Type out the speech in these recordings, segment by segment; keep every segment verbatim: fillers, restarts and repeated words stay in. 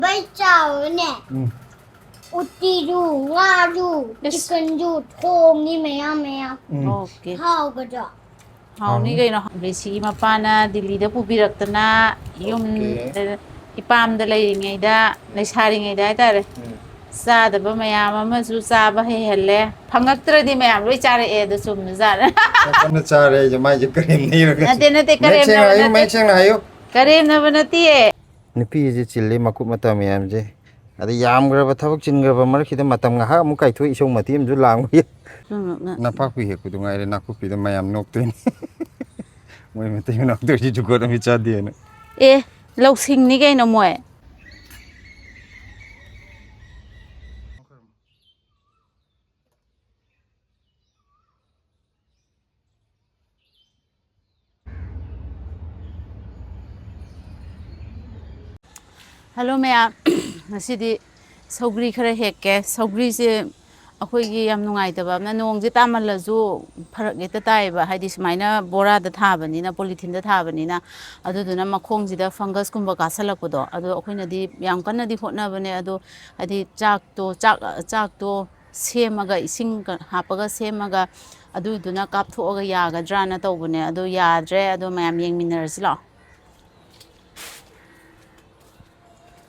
ꯕꯩ ꯆꯥꯎꯔꯅꯦ꯫ ꯎꯝ꯫ ꯎꯇꯤꯁꯨ, ꯉꯥꯁꯨ, ꯏꯁ꯫ ꯆꯤꯛꯀꯟꯁꯨ ꯊꯣꯡꯅꯤ ꯃꯌꯥꯝ ꯃꯌꯥꯝ꯫ ꯎꯝ꯫ ꯑꯣꯀꯦ꯫ ꯍꯥꯎꯒꯗ꯭ꯔꯣ? ꯍꯥꯎꯅꯤ ꯍꯥꯎꯅꯤ꯫ ꯀꯩꯅꯣ꯫ ꯕ꯭ꯂꯦꯁꯤꯒꯤ ꯃꯄꯥꯅ ꯗꯤꯜꯂꯤꯗ ꯄꯨꯕꯤꯔꯛꯇꯅ ꯌꯨꯝꯗ, ꯑꯣꯀꯦ꯫ ꯏꯄꯥꯝꯗ ꯂꯩꯔꯤꯉꯩꯗ, ꯂꯩꯁꯥꯔꯤꯉꯩꯗ ꯍꯥꯏꯇꯥꯔꯦ꯫ ꯎꯝ꯫ ꯆꯥꯗꯕ ꯃꯌꯥꯝ ꯑꯃꯁꯨ ꯆꯥꯕ ꯍꯩꯍꯜꯂꯦ꯫ ꯐꯪꯉꯛꯇ꯭ꯔꯗꯤ ꯃꯌꯥꯝ ꯂꯣꯏ ꯆꯥꯔꯛꯑꯦ, ꯑꯗꯨ ꯆꯨꯝꯅꯖꯥꯠꯅꯦ꯫ ꯀꯟꯅ ꯆꯥꯔꯦ ꯑꯩꯁꯦ, ꯃꯥꯏꯁꯦ ꯀꯔꯦꯝꯅꯩꯔꯒ꯫ ꯅꯠꯇꯦ, ꯅꯠꯇꯦ, ꯃꯌꯦꯛ ꯁꯦꯡꯅ ꯀꯔꯦꯝꯅꯕ ꯍꯥꯏꯌꯨ, ꯅꯠꯇꯦ꯫ ꯃꯌꯦꯛ ꯁꯦꯡꯅ ꯍꯥꯏꯌꯨ꯫ ꯀꯔꯦꯝꯅꯕ ꯅꯠꯇꯤꯌꯦ꯫ ꯅꯨꯄꯤꯁꯦ ꯆꯤꯜꯂꯤ ꯃꯀꯨꯞ ꯃꯇꯥ ꯃꯌꯥꯝꯁꯦ꯫ ꯑꯗ ꯌꯥꯝꯈ꯭ꯔꯕ ꯊꯕꯛ ꯆꯤꯟꯈ꯭ꯔꯕ ꯃꯔꯛꯁꯤꯗ ꯃꯇꯝ ꯉꯥꯏꯍꯥꯛ ꯑꯃꯨꯛ ꯀꯥꯏꯊꯣꯛ ꯏꯁꯧ ꯃꯇꯦꯛ ꯑꯃꯁꯨ ꯂꯥꯡꯕ ꯌꯥꯏ꯫ ꯆꯨꯝꯃꯛꯅ꯫ ꯅꯄꯥꯛꯄꯤ ꯍꯦꯛꯄꯗꯨ ꯉꯥꯏꯔꯦ ꯅꯥꯀꯨꯞꯄꯤꯗ ꯃꯌꯥꯝ ꯅꯣꯛꯇꯣꯏꯅꯤ꯫ ꯃꯣꯏ ꯃꯇꯩ ꯃꯅꯥꯎ ꯇꯧꯔꯤꯁꯤ ꯖꯨꯒꯣꯠ ꯑꯃ ꯆꯥꯗꯦꯅ꯫ ꯑꯦ, ꯂꯧꯁꯤꯡꯅꯤ ꯀꯩꯅꯣ ꯃꯣꯏ꯫ ꯍꯜꯂꯣ ꯃꯌꯥꯝ, ꯉꯁꯤꯗꯤ ꯁꯧꯒ꯭ꯔꯤ ꯈꯔ ꯍꯦꯛꯀꯦ꯫ ꯁꯧꯒ꯭ꯔꯤꯁꯦ ꯑꯩꯈꯣꯏꯒꯤ ꯌꯥꯝ ꯅꯨꯡꯉꯥꯏꯇꯕ ꯑꯃꯅ, ꯅꯣꯡꯁꯦ ꯇꯥꯃꯜꯂꯁꯨ ꯐꯔꯛ ꯍꯦꯛꯇ ꯇꯥꯏꯌꯦꯕ, ꯍꯥꯏꯗꯤ ꯁꯨꯃꯥꯏꯅ ꯕꯣꯔꯥꯗ ꯊꯥꯕꯅꯤꯅ, ꯄꯣꯂꯤꯊꯤꯟꯗ ꯊꯥꯕꯅꯤꯅ, ꯑꯗꯨꯗꯨꯅ ꯃꯈꯣꯡꯁꯤꯗ ꯐꯪꯒꯁꯀꯨꯝꯕ ꯀꯥꯁꯜꯂꯛꯄꯗꯣ, ꯑꯗꯣ ꯑꯩꯈꯣꯏꯅꯗꯤ ꯌꯥꯝ ꯀꯟꯅꯗꯤ ꯍꯣꯠꯅꯕꯅꯦ, ꯑꯗꯣ ꯍꯥꯏꯗꯤ ꯆꯥꯛꯇꯣ, ꯆꯥꯛ, ꯆꯥꯛꯇꯣ ꯁꯦꯝꯃꯒ, ꯏꯁꯤꯡ ꯍꯥꯞꯄꯒ ꯁꯦꯝꯃꯒ, ꯑꯗꯨꯗꯨꯅ ꯀꯥꯞꯊꯣꯛꯑꯒ ꯌꯥꯒꯗ꯭ꯔꯥꯅ ꯇꯧꯕꯅꯦ, ꯑꯗꯣ ꯌꯥꯗ꯭ꯔꯦ꯫ ꯑꯗꯣ ꯃꯌꯥꯝ ꯌꯦꯡꯃꯤꯟꯅꯔꯁꯤ ꯂꯥꯛꯑꯣ꯫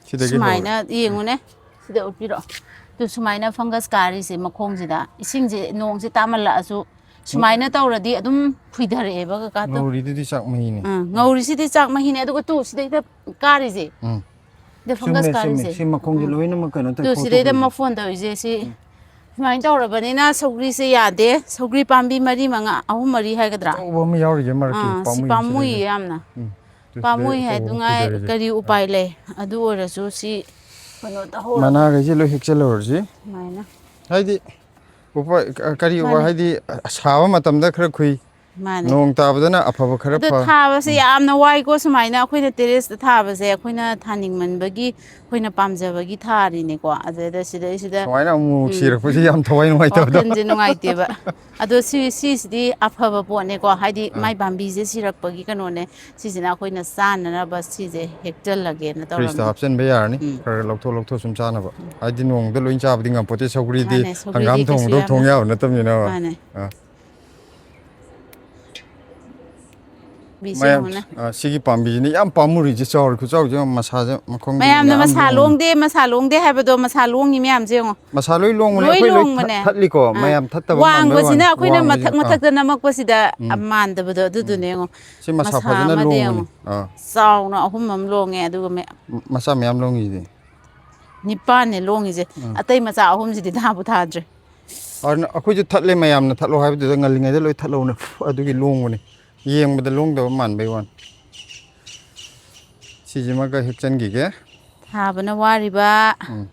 ꯁꯤꯗꯒꯤ ꯍꯧꯔꯦ꯫ ꯁꯨꯃꯥꯏꯅ ꯌꯦꯡꯉꯨꯅꯦ꯫ ꯁꯤꯗ ꯎꯠꯄꯤꯔꯛꯑꯣ꯫ ꯑꯗꯨ ꯁꯨꯃꯥꯏꯅ ꯐꯪꯒꯁ ꯀꯥꯔꯤꯁꯦ ꯃꯈꯣꯡꯁꯤꯗ, ꯏꯁꯤꯡꯁꯦ, ꯅꯣꯡꯁꯦ ꯇꯥꯃꯜꯂꯛꯑꯁꯨ ꯁꯨꯃꯥꯏꯅ ꯇꯧꯔꯗꯤ ꯑꯗꯨꯝ ꯐꯨꯏꯊꯔꯛꯑꯦꯕ, ꯀꯀꯥꯗꯣ꯫ ꯉꯧꯔꯤꯗꯨꯗꯤ ꯆꯥꯛ ꯃꯍꯤꯅꯦ꯫ ꯑꯥ, ꯉꯧꯔꯤꯁꯤꯗꯤ ꯆꯥꯛ ꯃꯍꯤꯅꯦ, ꯑꯗꯨꯒ ꯇꯨ ꯁꯤꯗꯩꯗ ꯀꯥꯔꯤꯁꯦ꯫ ꯎꯝ꯫ ꯁꯤꯗ ꯐꯪꯒꯁ ꯆꯨꯝꯃꯦ, ꯆꯨꯝꯃꯦ꯫ ꯀꯥꯔꯤꯁꯦ꯫ ꯁꯤ ꯃꯈꯣꯡꯁꯦ ꯎꯝ꯫ ꯂꯣꯏꯅꯃꯛ ꯀꯩꯅꯣ ꯇꯧ-, ꯑꯗꯨ ꯁꯤꯗꯩꯗ ꯀꯣꯛꯊꯣꯛꯄꯤꯅꯦ꯫ ꯃꯐꯣꯟ ꯇꯧꯔꯤꯁꯦ ꯁꯤ꯫ ꯎꯝ꯫ ꯁꯨꯃꯥꯏꯅ ꯇꯧꯔꯕꯅꯤꯅ ꯁꯧꯒ꯭ꯔꯤꯁꯦ ꯌꯥꯗꯦ꯫ ꯁꯧꯒ꯭ꯔꯤ ꯄꯥꯝꯕꯤ ꯃꯔꯤ ꯃꯉꯥ, ꯑꯍꯨꯝ ꯃꯔꯤ ꯍꯥꯏꯒꯗ꯭ꯔꯥ? ꯑꯆꯧꯕ ꯑꯃ ꯌꯥꯎꯔꯤꯁꯦ ꯃꯔꯛꯀꯤ ꯑꯥ, ꯁꯤ ꯄꯥꯝꯃꯨꯏ ꯄꯥꯝꯃꯨꯏꯌꯦ ꯁꯤꯗꯩꯗ꯫ ꯌꯥꯝꯅ꯫ ꯎꯝ꯫ ꯑꯗꯨ ꯄꯥꯝꯃꯨꯏ ꯁꯤꯗꯩꯗ ꯑꯆꯧꯕ ꯍꯥꯏꯗꯨꯉꯥꯏ ꯐꯨꯏꯊꯔꯁꯦ꯫ ꯀꯔꯤ ꯎꯄꯥꯏ ꯂꯩ? ꯑꯗꯨ ꯑꯣꯏꯔꯁꯨ ꯁꯤ ꯀꯩꯅꯣ ꯇꯧꯍꯧꯔ-, ꯃꯅꯥꯈꯩꯁꯦ ꯂꯣꯏ ꯍꯦꯛꯆꯜꯍꯧꯔꯁꯤ꯫ ꯁꯨꯃꯥꯏꯅ꯫ ꯍꯥꯏꯗꯤ ꯎꯄꯥꯏ, ꯀ-, ꯀꯔꯤ ꯎꯄꯥꯏ? ꯃꯥꯅꯦ꯫ ꯍꯥꯏꯗꯤ ꯁꯥꯕ ꯃꯇꯝꯗ ꯈꯔ ꯈꯨꯏ, ꯃꯥꯅꯦ꯫ ꯅꯣꯡ ꯇꯥꯕꯗꯅ ꯑꯐꯕ ꯈꯔ ꯑꯗꯣ ꯐ- ꯊꯥꯕꯁꯦ ꯌꯥꯝꯅ ꯋꯥꯏꯀꯣ꯫ ꯁꯨꯃꯥꯏꯅ ꯑꯩꯈꯣꯏꯅ ꯇꯦꯔꯦꯁꯇ ꯊꯥꯕꯁꯦ ꯑꯩꯈꯣꯏꯅ ꯊꯥꯅꯤꯡꯃꯟꯕꯒꯤ, ꯑꯩꯈꯣꯏꯅ ꯄꯥꯝꯖꯕꯒꯤ ꯊꯥꯔꯤꯅꯦꯀꯣ꯫ ꯑꯗꯨꯗ ꯁꯤꯗꯩꯁꯤꯗ ꯁꯨꯃꯥꯏꯅ ꯑꯃꯨꯛ ꯎꯝ, ꯁꯤꯔꯛꯄꯁꯦ ꯌꯥꯝ ꯊꯋꯥꯏ ꯅꯨꯡꯉꯥꯏꯇꯕꯗꯣ꯫ ꯋꯥꯈꯜꯁꯦ ꯅꯨꯡꯉꯥꯏꯇꯦꯕ꯫ ꯑꯗꯣ ꯁꯤ, ꯁꯤꯁꯤꯗꯤ ꯑꯐꯕ ꯄꯣꯠꯅꯦꯀꯣ, ꯍꯥꯏꯗꯤ ꯃꯥꯏ ꯄꯥꯝꯕꯤꯁꯦ ꯁꯤꯔꯛꯄꯒꯤ ꯀꯩꯅꯣꯅꯦ꯫ ꯁꯤꯁꯤꯅ ꯑꯩꯈꯣꯏꯅ ꯆꯥꯅꯅꯕ ꯁꯤꯁꯦ ꯍꯦꯛꯆꯜꯂꯒꯦꯅ ꯐ꯭ꯔꯤꯖꯇ ꯇꯧꯔꯝꯃꯤ꯫ ꯍꯥꯞꯆꯤꯟꯕ ꯌꯥꯔꯅꯤ꯫ ꯎꯝ꯫ ꯈꯔ ꯈꯔ ꯂꯧꯊꯣꯛ ꯂꯧꯊꯣꯛ ꯁꯨꯝ ꯆꯥꯅꯕ꯫ ꯍꯥꯏꯗꯤ ꯅꯣꯡꯃꯗ ꯂꯣꯏ ꯆꯥꯕꯗꯤ ꯉꯝꯄꯣꯠꯇꯦ꯫ ꯁꯧꯒ꯭ꯔꯤꯗꯤ ꯃꯥꯅꯦ, ꯁꯧꯒ꯭ꯔꯤꯗꯤ ꯍꯪꯒꯥꯝ ꯀꯩꯁꯨ ꯊꯣꯡꯕꯗꯧ ꯌꯥꯝ ꯊꯣꯡ ꯌꯥꯕ ꯅꯠꯇꯕꯅꯤꯅ꯫ ꯃꯥꯅꯦ꯫ ꯑꯥ꯫ ꯕꯤꯁꯦ ꯃꯌꯥꯝ ꯌꯦꯡꯉꯨꯅꯦ꯫ ꯑ, ꯁꯤꯒꯤ ꯄꯥꯝꯕꯤꯁꯤꯅ ꯌꯥꯝ ꯄꯥꯝꯃꯨꯔꯤꯁꯦ, ꯆꯥꯎꯔꯤ ꯈꯨꯆꯥꯎꯁꯦ ꯌꯦꯡꯉꯣ, ꯃꯁꯥꯁꯦ ꯃꯈꯣꯡꯁꯦ ꯃꯌꯥꯝꯅ ꯃꯌꯥꯝ ꯃꯁꯥ ꯂꯣꯡꯉꯤ꯫ ꯂꯣꯡꯗꯦ, ꯃꯁꯥ ꯂꯣꯡꯗꯦ ꯍꯥꯏꯕꯗꯣ ꯃꯁꯥ ꯂꯣꯡꯉꯤ ꯃꯌꯥꯝꯁꯦ ꯌꯦꯡꯉꯣ꯫ ꯃꯁꯥ ꯂꯣꯏ ꯂꯣꯡꯕꯅꯦ, ꯂꯣꯏ ꯑꯩꯈꯣꯏ ꯂꯣꯏ ꯊꯠ- ꯂꯣꯡꯕꯅꯦ꯫ ꯊꯠꯂꯤꯀꯣ, ꯑꯥ꯫ ꯃꯌꯥꯝ ꯊꯠꯇꯕ ꯃꯥꯟꯕꯩ ꯋꯥꯅꯤ꯫ ꯋꯥꯡꯕꯁꯤꯅ ꯑꯩꯈꯣꯏꯅ ꯋꯥꯡꯕꯁꯤꯅ, ꯃꯊꯛ ꯑꯥ꯫ ꯃꯊꯛꯇ ꯅꯝꯃꯛꯄꯁꯤꯗ ꯎꯝ꯫ ꯃꯥꯟꯗꯕꯗꯣ ꯑꯗꯨꯗꯨꯅꯦ ꯌꯦꯡꯉꯣ꯫ ꯁꯤ ꯃꯁꯥ ꯃꯁꯥ ꯐꯖꯅ ꯑꯃꯗ ꯂꯣꯡꯕꯅꯤ꯫ ꯌꯦꯡꯉꯣ꯫ ꯑꯥ꯫ ꯆꯥꯎꯅ ꯑꯍꯨꯝ ꯑꯃ ꯂꯣꯡꯉꯦ, ꯑꯗꯨꯒ ꯃ- ꯃ-, ꯃꯆꯥ ꯃꯌꯥꯝ ꯂꯣꯡꯉꯤꯁꯤꯗꯤ꯫ ꯅꯤꯄꯥꯟꯅꯦ ꯂꯣꯡꯉꯤꯁꯦ꯫ ꯎꯝ꯫ ꯑꯇꯩ ꯃꯆꯥ ꯑꯍꯨꯝꯁꯤꯗꯤ ꯊꯥꯕꯨ ꯊꯥꯗ꯭ꯔꯦ꯫ ꯑꯗꯨꯅ ꯑꯩꯈꯣꯏꯁꯨ ꯊꯠꯂꯦ, ꯃꯌꯥꯝꯅ ꯊꯠꯂꯣ ꯍꯥꯏꯕꯗꯨꯗ ꯉꯜꯂꯤꯉꯩꯗ ꯂꯣꯏ ꯊꯠꯍꯧꯅ, ꯑꯗꯨꯒꯤ ꯂꯣꯡꯕꯅꯤ꯫ ꯌꯦꯡꯕꯗ ꯂꯣꯡꯗꯕ ꯃꯥꯟꯕꯩ ꯋꯥꯅꯤ꯫ ꯁꯤꯁꯤꯃꯒ ꯍꯦꯛꯆꯟꯈꯤꯒꯦ꯫ ꯊꯥꯕꯅ ꯋꯥꯔꯤꯕ꯫ ꯎꯝ꯫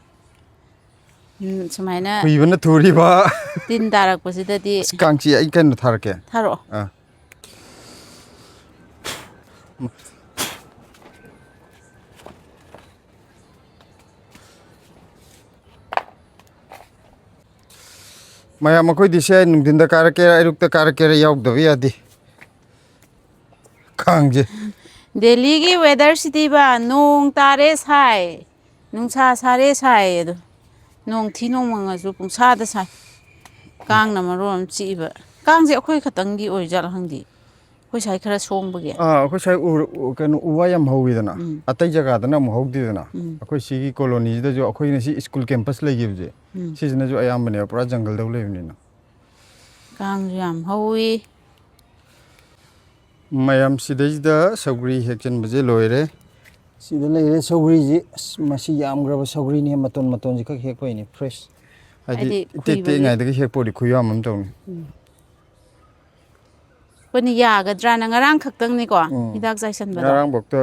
ꯎꯝ, ꯁꯨꯃꯥꯏꯅ ꯈꯨꯏꯕꯅ ꯊꯨꯔꯤꯕ꯫ ꯇꯤꯟ ꯇꯥꯔꯛꯄꯁꯤꯗꯗꯤ꯫ ꯑꯁ, ꯀꯥꯡꯆꯤ, ꯑꯩ ꯀꯩꯅꯣ ꯊꯥꯔꯛꯀꯦ꯫ ꯊꯥꯔꯛꯑꯣ꯫ ꯑꯥ꯫ ꯃꯌꯥꯝ, ꯑꯩꯈꯣꯏꯗꯤ ꯁꯦ ꯅꯨꯡꯊꯤꯟꯗ ꯀꯥꯔꯛꯀꯦꯔꯥ, ꯑꯌꯨꯛꯇ ꯀꯥꯔꯛꯀꯦꯔꯥ, ꯌꯥꯎꯗꯕ ꯌꯥꯗꯦ꯫ ꯀꯥꯡꯁꯦ꯫ ꯗꯦꯜꯂꯤꯒꯤ ꯋꯦꯗꯔꯁꯤꯗꯤꯕ, ꯅꯣꯡ ꯇꯥꯔꯦ ꯁꯥꯏ, ꯅꯨꯡꯁꯥ ꯁꯥꯔꯦ ꯁꯥꯏ꯫ ꯑꯗꯣ ꯅꯣꯡ ꯊꯤ ꯅꯣꯡ ꯃꯪꯉꯁꯨ ꯄꯨꯡꯁꯥꯗ ꯁꯥꯏ꯫ ꯀꯥꯡꯅ ꯃꯔꯣꯟ ꯑꯃ ꯆꯤꯛꯏꯕ꯫ ꯀꯥꯡꯁꯦ ꯑꯩꯈꯣꯏ ꯈꯛꯇꯪꯒꯤ ꯑꯣꯏꯖꯥꯠꯂ ꯈꯪꯗꯦ, ꯑꯩꯈꯣꯏ ꯁ꯭ꯋꯥꯏ ꯈꯔ ꯁꯣꯡꯕꯒꯤ꯫ ꯑꯥ, ꯑꯩꯈꯣꯏ ꯁ꯭ꯋꯥꯏ ꯎ-, ꯎ-, ꯀꯩꯅꯣ, ꯎ ꯋꯥ ꯌꯥꯝ ꯍꯧꯋꯤꯗꯅ꯫ ꯎꯝ꯫ ꯑꯇꯩ ꯖꯒꯥꯗꯅ ꯑꯃꯨꯛ ꯍꯧꯗꯦꯗꯅ꯫ ꯎꯝ꯫ ꯑꯩꯈꯣꯏ ꯁꯤꯒꯤ ꯀꯣꯂꯣꯅꯤꯁꯤꯗꯁꯨ, ꯑꯩꯈꯣꯏꯅ ꯁꯤ ꯁ꯭ꯀꯨꯜ ꯀꯦꯝꯄꯁ ꯂꯩꯈꯤꯕꯁꯦ, ꯎꯝ꯫ ꯁꯤꯁꯤꯅꯁꯨ ꯑꯌꯥꯝꯕꯅꯦꯕ, ꯄꯨꯔꯥ ꯖꯪꯒꯜꯗꯧ ꯂꯩꯕꯅꯤꯅ꯫ ꯀꯥꯡꯁꯨ ꯌꯥꯝ ꯍꯧꯋꯤ꯫ ꯃꯌꯥꯝ, ꯁꯤꯗꯩꯁꯤꯗ ꯁꯧꯒ꯭ꯔꯤ ꯍꯦꯛꯆꯟꯕꯁꯦ ꯂꯣꯏꯔꯦ꯫ ꯁꯤꯗ ꯂꯩꯔꯦ ꯁꯧꯒ꯭ꯔꯤꯁꯤ꯫ ꯑꯁ, ꯃꯁꯤ ꯌꯥꯝꯈ꯭ꯔꯕ ꯁꯧꯒ꯭ꯔꯤꯅꯦ, ꯃꯇꯣꯟ ꯃꯇꯣꯟꯁꯤ ꯈꯛ ꯍꯦꯛꯄꯩꯅꯦ, ꯐ꯭ꯔꯦꯁ꯫ ꯍꯥꯏꯗꯤ, ꯍꯥꯏꯗꯤ ꯏꯇꯦꯛ ꯈꯨꯏꯕꯒꯤ꯫ ꯇꯦꯛꯉꯩꯗꯒꯤ ꯍꯦꯛꯄ ꯑꯣꯏꯔꯗꯤ ꯈꯨꯌꯥꯝ ꯑꯃ ꯇꯧꯅꯤ꯫ ꯎꯝ꯫ ꯑꯩꯈꯣꯏꯅ ꯌꯥꯒꯗ꯭ꯔꯥꯅ ꯉꯔꯥꯡ ꯈꯛꯇꯪꯅꯤꯀꯣ ꯎꯝ꯫ ꯍꯤꯗꯥꯛ ꯆꯥꯏꯁꯟꯕꯗꯣ꯫ ꯉꯔꯥꯡꯐꯧꯗ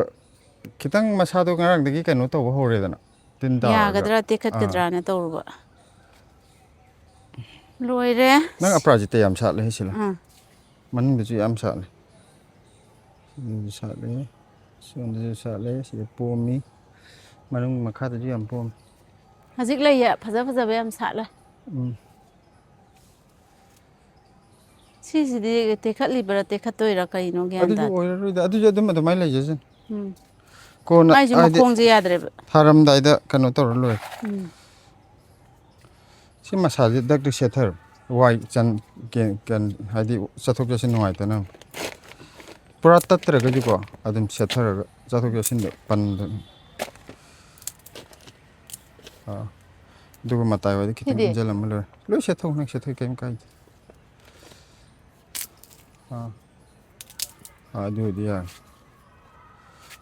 ꯈꯤꯇꯪ ꯃꯁꯥꯗꯣ ꯉꯔꯥꯡꯗꯒꯤ ꯀꯩꯅꯣ ꯇꯧꯕ ꯍꯧꯔꯦꯗꯅ, ꯇꯤꯟ ꯇꯥꯔꯒ꯫ ꯌꯥꯒꯗ꯭ꯔꯥ ꯑꯥ꯫ ꯇꯦꯛꯈꯠꯀꯗ꯭ꯔꯥꯅ ꯇꯧꯔꯨꯕ꯫ ꯂꯣꯏꯔꯦ꯫ ꯅꯪ ꯑꯄꯔꯥꯖꯤꯇꯥ ꯌꯥꯝ ꯁꯥꯠꯂꯦ ꯁꯤꯂ꯫ ꯑꯥ꯫ ꯃꯅꯨꯡꯗꯁꯨ ꯌꯥꯝ ꯁꯥꯠꯂꯦ꯫ ꯁꯤꯗꯁꯨ ꯁꯥꯠꯂꯦ, ꯁꯣꯝꯗꯁꯨ ꯁꯥꯠꯂꯦ, ꯁꯤꯗ ꯄꯣꯝꯃꯤ, ꯃꯅꯨꯡ ꯃꯈꯥꯗꯁꯨ ꯌꯥꯝ ꯄꯣꯝꯃꯤ꯫ ꯍꯧꯖꯤꯛ ꯂꯩꯌꯦ, ꯐꯖ ꯐꯖꯕ ꯌꯥꯝ ꯁꯥꯠꯂꯦ꯫ ꯎꯝ꯫ ꯁꯤꯁꯤꯗꯤ ꯇꯦꯛꯈꯠꯂꯤꯕ꯭ꯔꯥ ꯇꯦꯛꯈꯠꯇꯣꯏꯔꯥ ꯀꯩꯅꯣ ꯒ꯭ꯌꯥꯟ ꯑꯗꯨꯁꯨ ꯇꯥꯗꯦ꯫ ꯑꯣꯏꯔꯔꯣꯏꯗ, ꯑꯗꯨꯁꯨ ꯑꯗꯨꯝ ꯑꯗꯨꯃꯥꯏꯅ ꯂꯩꯖꯁꯅꯤ꯫ ꯎꯝ꯫ ꯀꯣꯟꯅ ꯃꯥꯏꯁꯨ ꯍꯥꯏꯗꯤ ꯃꯈꯣꯡꯁꯦ ꯌꯥꯗ꯭ꯔꯦꯕ꯫ ꯊꯥꯔꯝꯗꯥꯏꯗ ꯀꯩꯅꯣ ꯇꯧꯔ ꯂꯣꯏꯔꯦ꯫ ꯎꯝ꯫ ꯁꯤ ꯃꯁꯥꯁꯦ ꯗꯛꯇ ꯁꯦꯠꯊꯔꯣ꯫ ꯋꯥꯏ ꯆꯟ ꯀꯦꯟ ꯀꯦꯟ ꯍꯥꯏꯗꯤ ꯆꯠꯊꯣꯛ ꯆꯠꯁꯤꯟ ꯅꯨꯡꯉꯥꯏꯇꯅꯕ꯫ ꯄꯨꯔꯥ ꯇꯠꯇ꯭ꯔꯒꯗꯤꯀꯣ ꯑꯗꯨꯝ ꯁꯦꯠꯊꯔꯒ ꯆꯠꯊꯣꯛ ꯆꯠꯁꯤꯟꯗ ꯄꯟꯗꯅ꯫ ꯑꯥ꯫ ꯑꯗꯨꯒ ꯃꯇꯥꯏ ꯋꯥꯏꯗ ꯈꯤꯇꯪ ꯁꯤꯗꯤ? ꯏꯟꯖꯜꯂꯝꯃ ꯂꯣꯏꯔꯦ꯫ ꯂꯣꯏ ꯁꯦꯠꯊꯣꯛ ꯅꯪ ꯁꯦꯠꯊꯣꯛ ꯀꯩꯝ ꯀꯥꯏꯗꯦ꯫ ꯑꯥ꯫ ꯑꯥ, ꯑꯗꯨ ꯑꯣꯏꯗꯤ ꯌꯥꯔꯦ꯫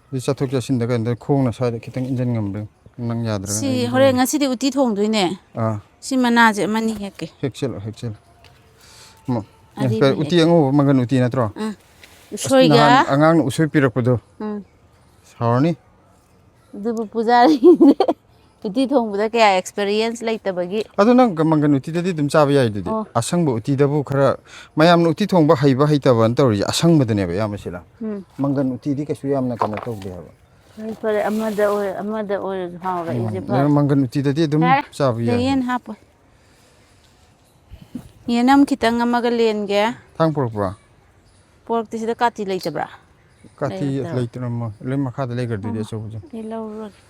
ꯑꯗꯨ ꯆꯠꯊꯣꯛ ꯆꯠꯁꯤꯟꯗ ꯀꯩꯅꯣꯗ ꯈꯣꯡꯅ ꯁ꯭ꯋꯥꯏꯗ ꯈꯤꯇꯪ ꯏꯟꯖꯟ ꯉꯝꯕ꯭ꯔꯥ ꯌꯦꯡꯉꯨ꯫ ꯅꯪ ꯌꯥꯗ꯭ꯔꯒꯅ ꯁꯤ ꯑꯩ ꯍꯣꯔꯦꯟ ꯏꯟꯖꯟꯒꯦ꯫ ꯉꯁꯤꯗꯤ ꯎꯇꯤ ꯊꯣꯡꯗꯣꯏꯅꯦ꯫ ꯑꯥ꯫ ꯁꯤ ꯃꯅꯥꯁꯦ ꯑꯃꯅꯤ ꯍꯦꯛꯀꯦ꯫ ꯍꯦꯛꯆꯜꯂꯣ, ꯍꯦꯛꯆꯜꯂꯣ꯫ ꯃ-, ꯑꯔꯤꯕ ꯀꯩ-, ꯎꯇꯤ ꯍꯦꯛ-, ꯑꯉꯧꯕ ꯃꯪꯒꯟ ꯎꯇꯤ ꯅꯠꯇ꯭ꯔꯣ? ꯑꯥ꯫ ꯑꯁ, ꯎꯁꯣꯏꯒ꯫ ꯅꯍꯥꯟ ꯑꯉꯥꯡꯅ ꯎꯁꯣꯏ ꯄꯤꯔꯛꯄꯗꯣ꯫ ꯎꯝ꯫ ꯍꯥꯎꯔꯅꯤ꯫ ꯑꯗꯨꯕꯨ ꯄꯨꯖꯥꯔꯤꯁꯦ ꯎꯇꯤ ꯊꯣꯡꯕꯗ ꯀꯌꯥ ꯑꯦꯛꯁꯄꯤꯔꯤꯌꯦꯟꯁ ꯂꯩꯇꯕꯒꯤ꯫ ꯑꯗꯣ ꯅꯪ ꯃꯪꯒꯟ ꯎꯇꯤꯗꯗꯤ ꯑꯗꯨꯝ ꯆꯥꯕ ꯌꯥꯏꯗꯨꯗꯤ꯫ ꯑꯣ꯫ ꯑꯁꯪꯕ ꯎꯇꯤꯗꯕꯨ ꯈꯔ ꯃꯌꯥꯝꯅ ꯎꯇꯤ ꯊꯣꯡꯕ ꯍꯩꯕ ꯍꯩꯇꯕꯅ ꯇꯧꯔꯤꯁꯦ ꯑꯁꯪꯕꯗꯅꯦꯕ ꯑꯌꯥꯝꯕ ꯁꯤꯗ꯫ ꯎꯝ꯫ ꯃꯪꯒꯟ ꯎꯇꯤꯗꯤ ꯀꯩꯁꯨ ꯌꯥꯝꯅ ꯀꯩꯅꯣ ꯇꯧꯗꯦ ꯍꯥꯏꯕ꯫ ꯐꯔꯦ, ꯐꯔꯦ, ꯑꯃꯗ ꯑꯣꯏ-, ꯑꯃꯗ ꯑꯣꯏꯔꯁꯨ ꯍꯥꯎꯔꯛꯏꯁꯦ ꯎꯝ, ꯐꯔꯦ꯫ ꯃꯪꯒꯟ ꯎꯇꯤꯗꯗꯤ ꯑꯗꯨꯝ ꯌꯥꯔꯦ, ꯆꯥꯕ ꯌꯥꯏ ꯆꯌꯦꯟ ꯍꯥꯏꯕ꯫ ꯍꯥꯞꯄꯣꯏ꯫ ꯌꯦꯅꯝ ꯈꯤꯇꯪ ꯑꯃꯒ ꯂꯦꯟꯒꯦ꯫ ꯊꯥꯡ ꯄꯨꯔꯛꯄ꯭ꯔꯣ? ꯄꯣꯔꯛꯇꯤ ꯁꯤꯗ ꯀꯥꯇꯤ ꯂꯩꯇꯕ꯭ꯔꯥ? ꯀꯥꯇꯤ ꯂꯩꯔꯛꯇ꯭ꯔꯣ? ꯂꯩꯇ꯭ꯔꯃꯣ? ꯂꯣꯏ ꯃꯈꯥꯗ ꯂꯩꯈ꯭ꯔꯗꯨꯗꯤ ꯑꯣ, ꯑꯆꯧꯕꯁꯨ꯫ ꯑꯩ ꯂꯧꯔꯨꯔꯒꯦ꯫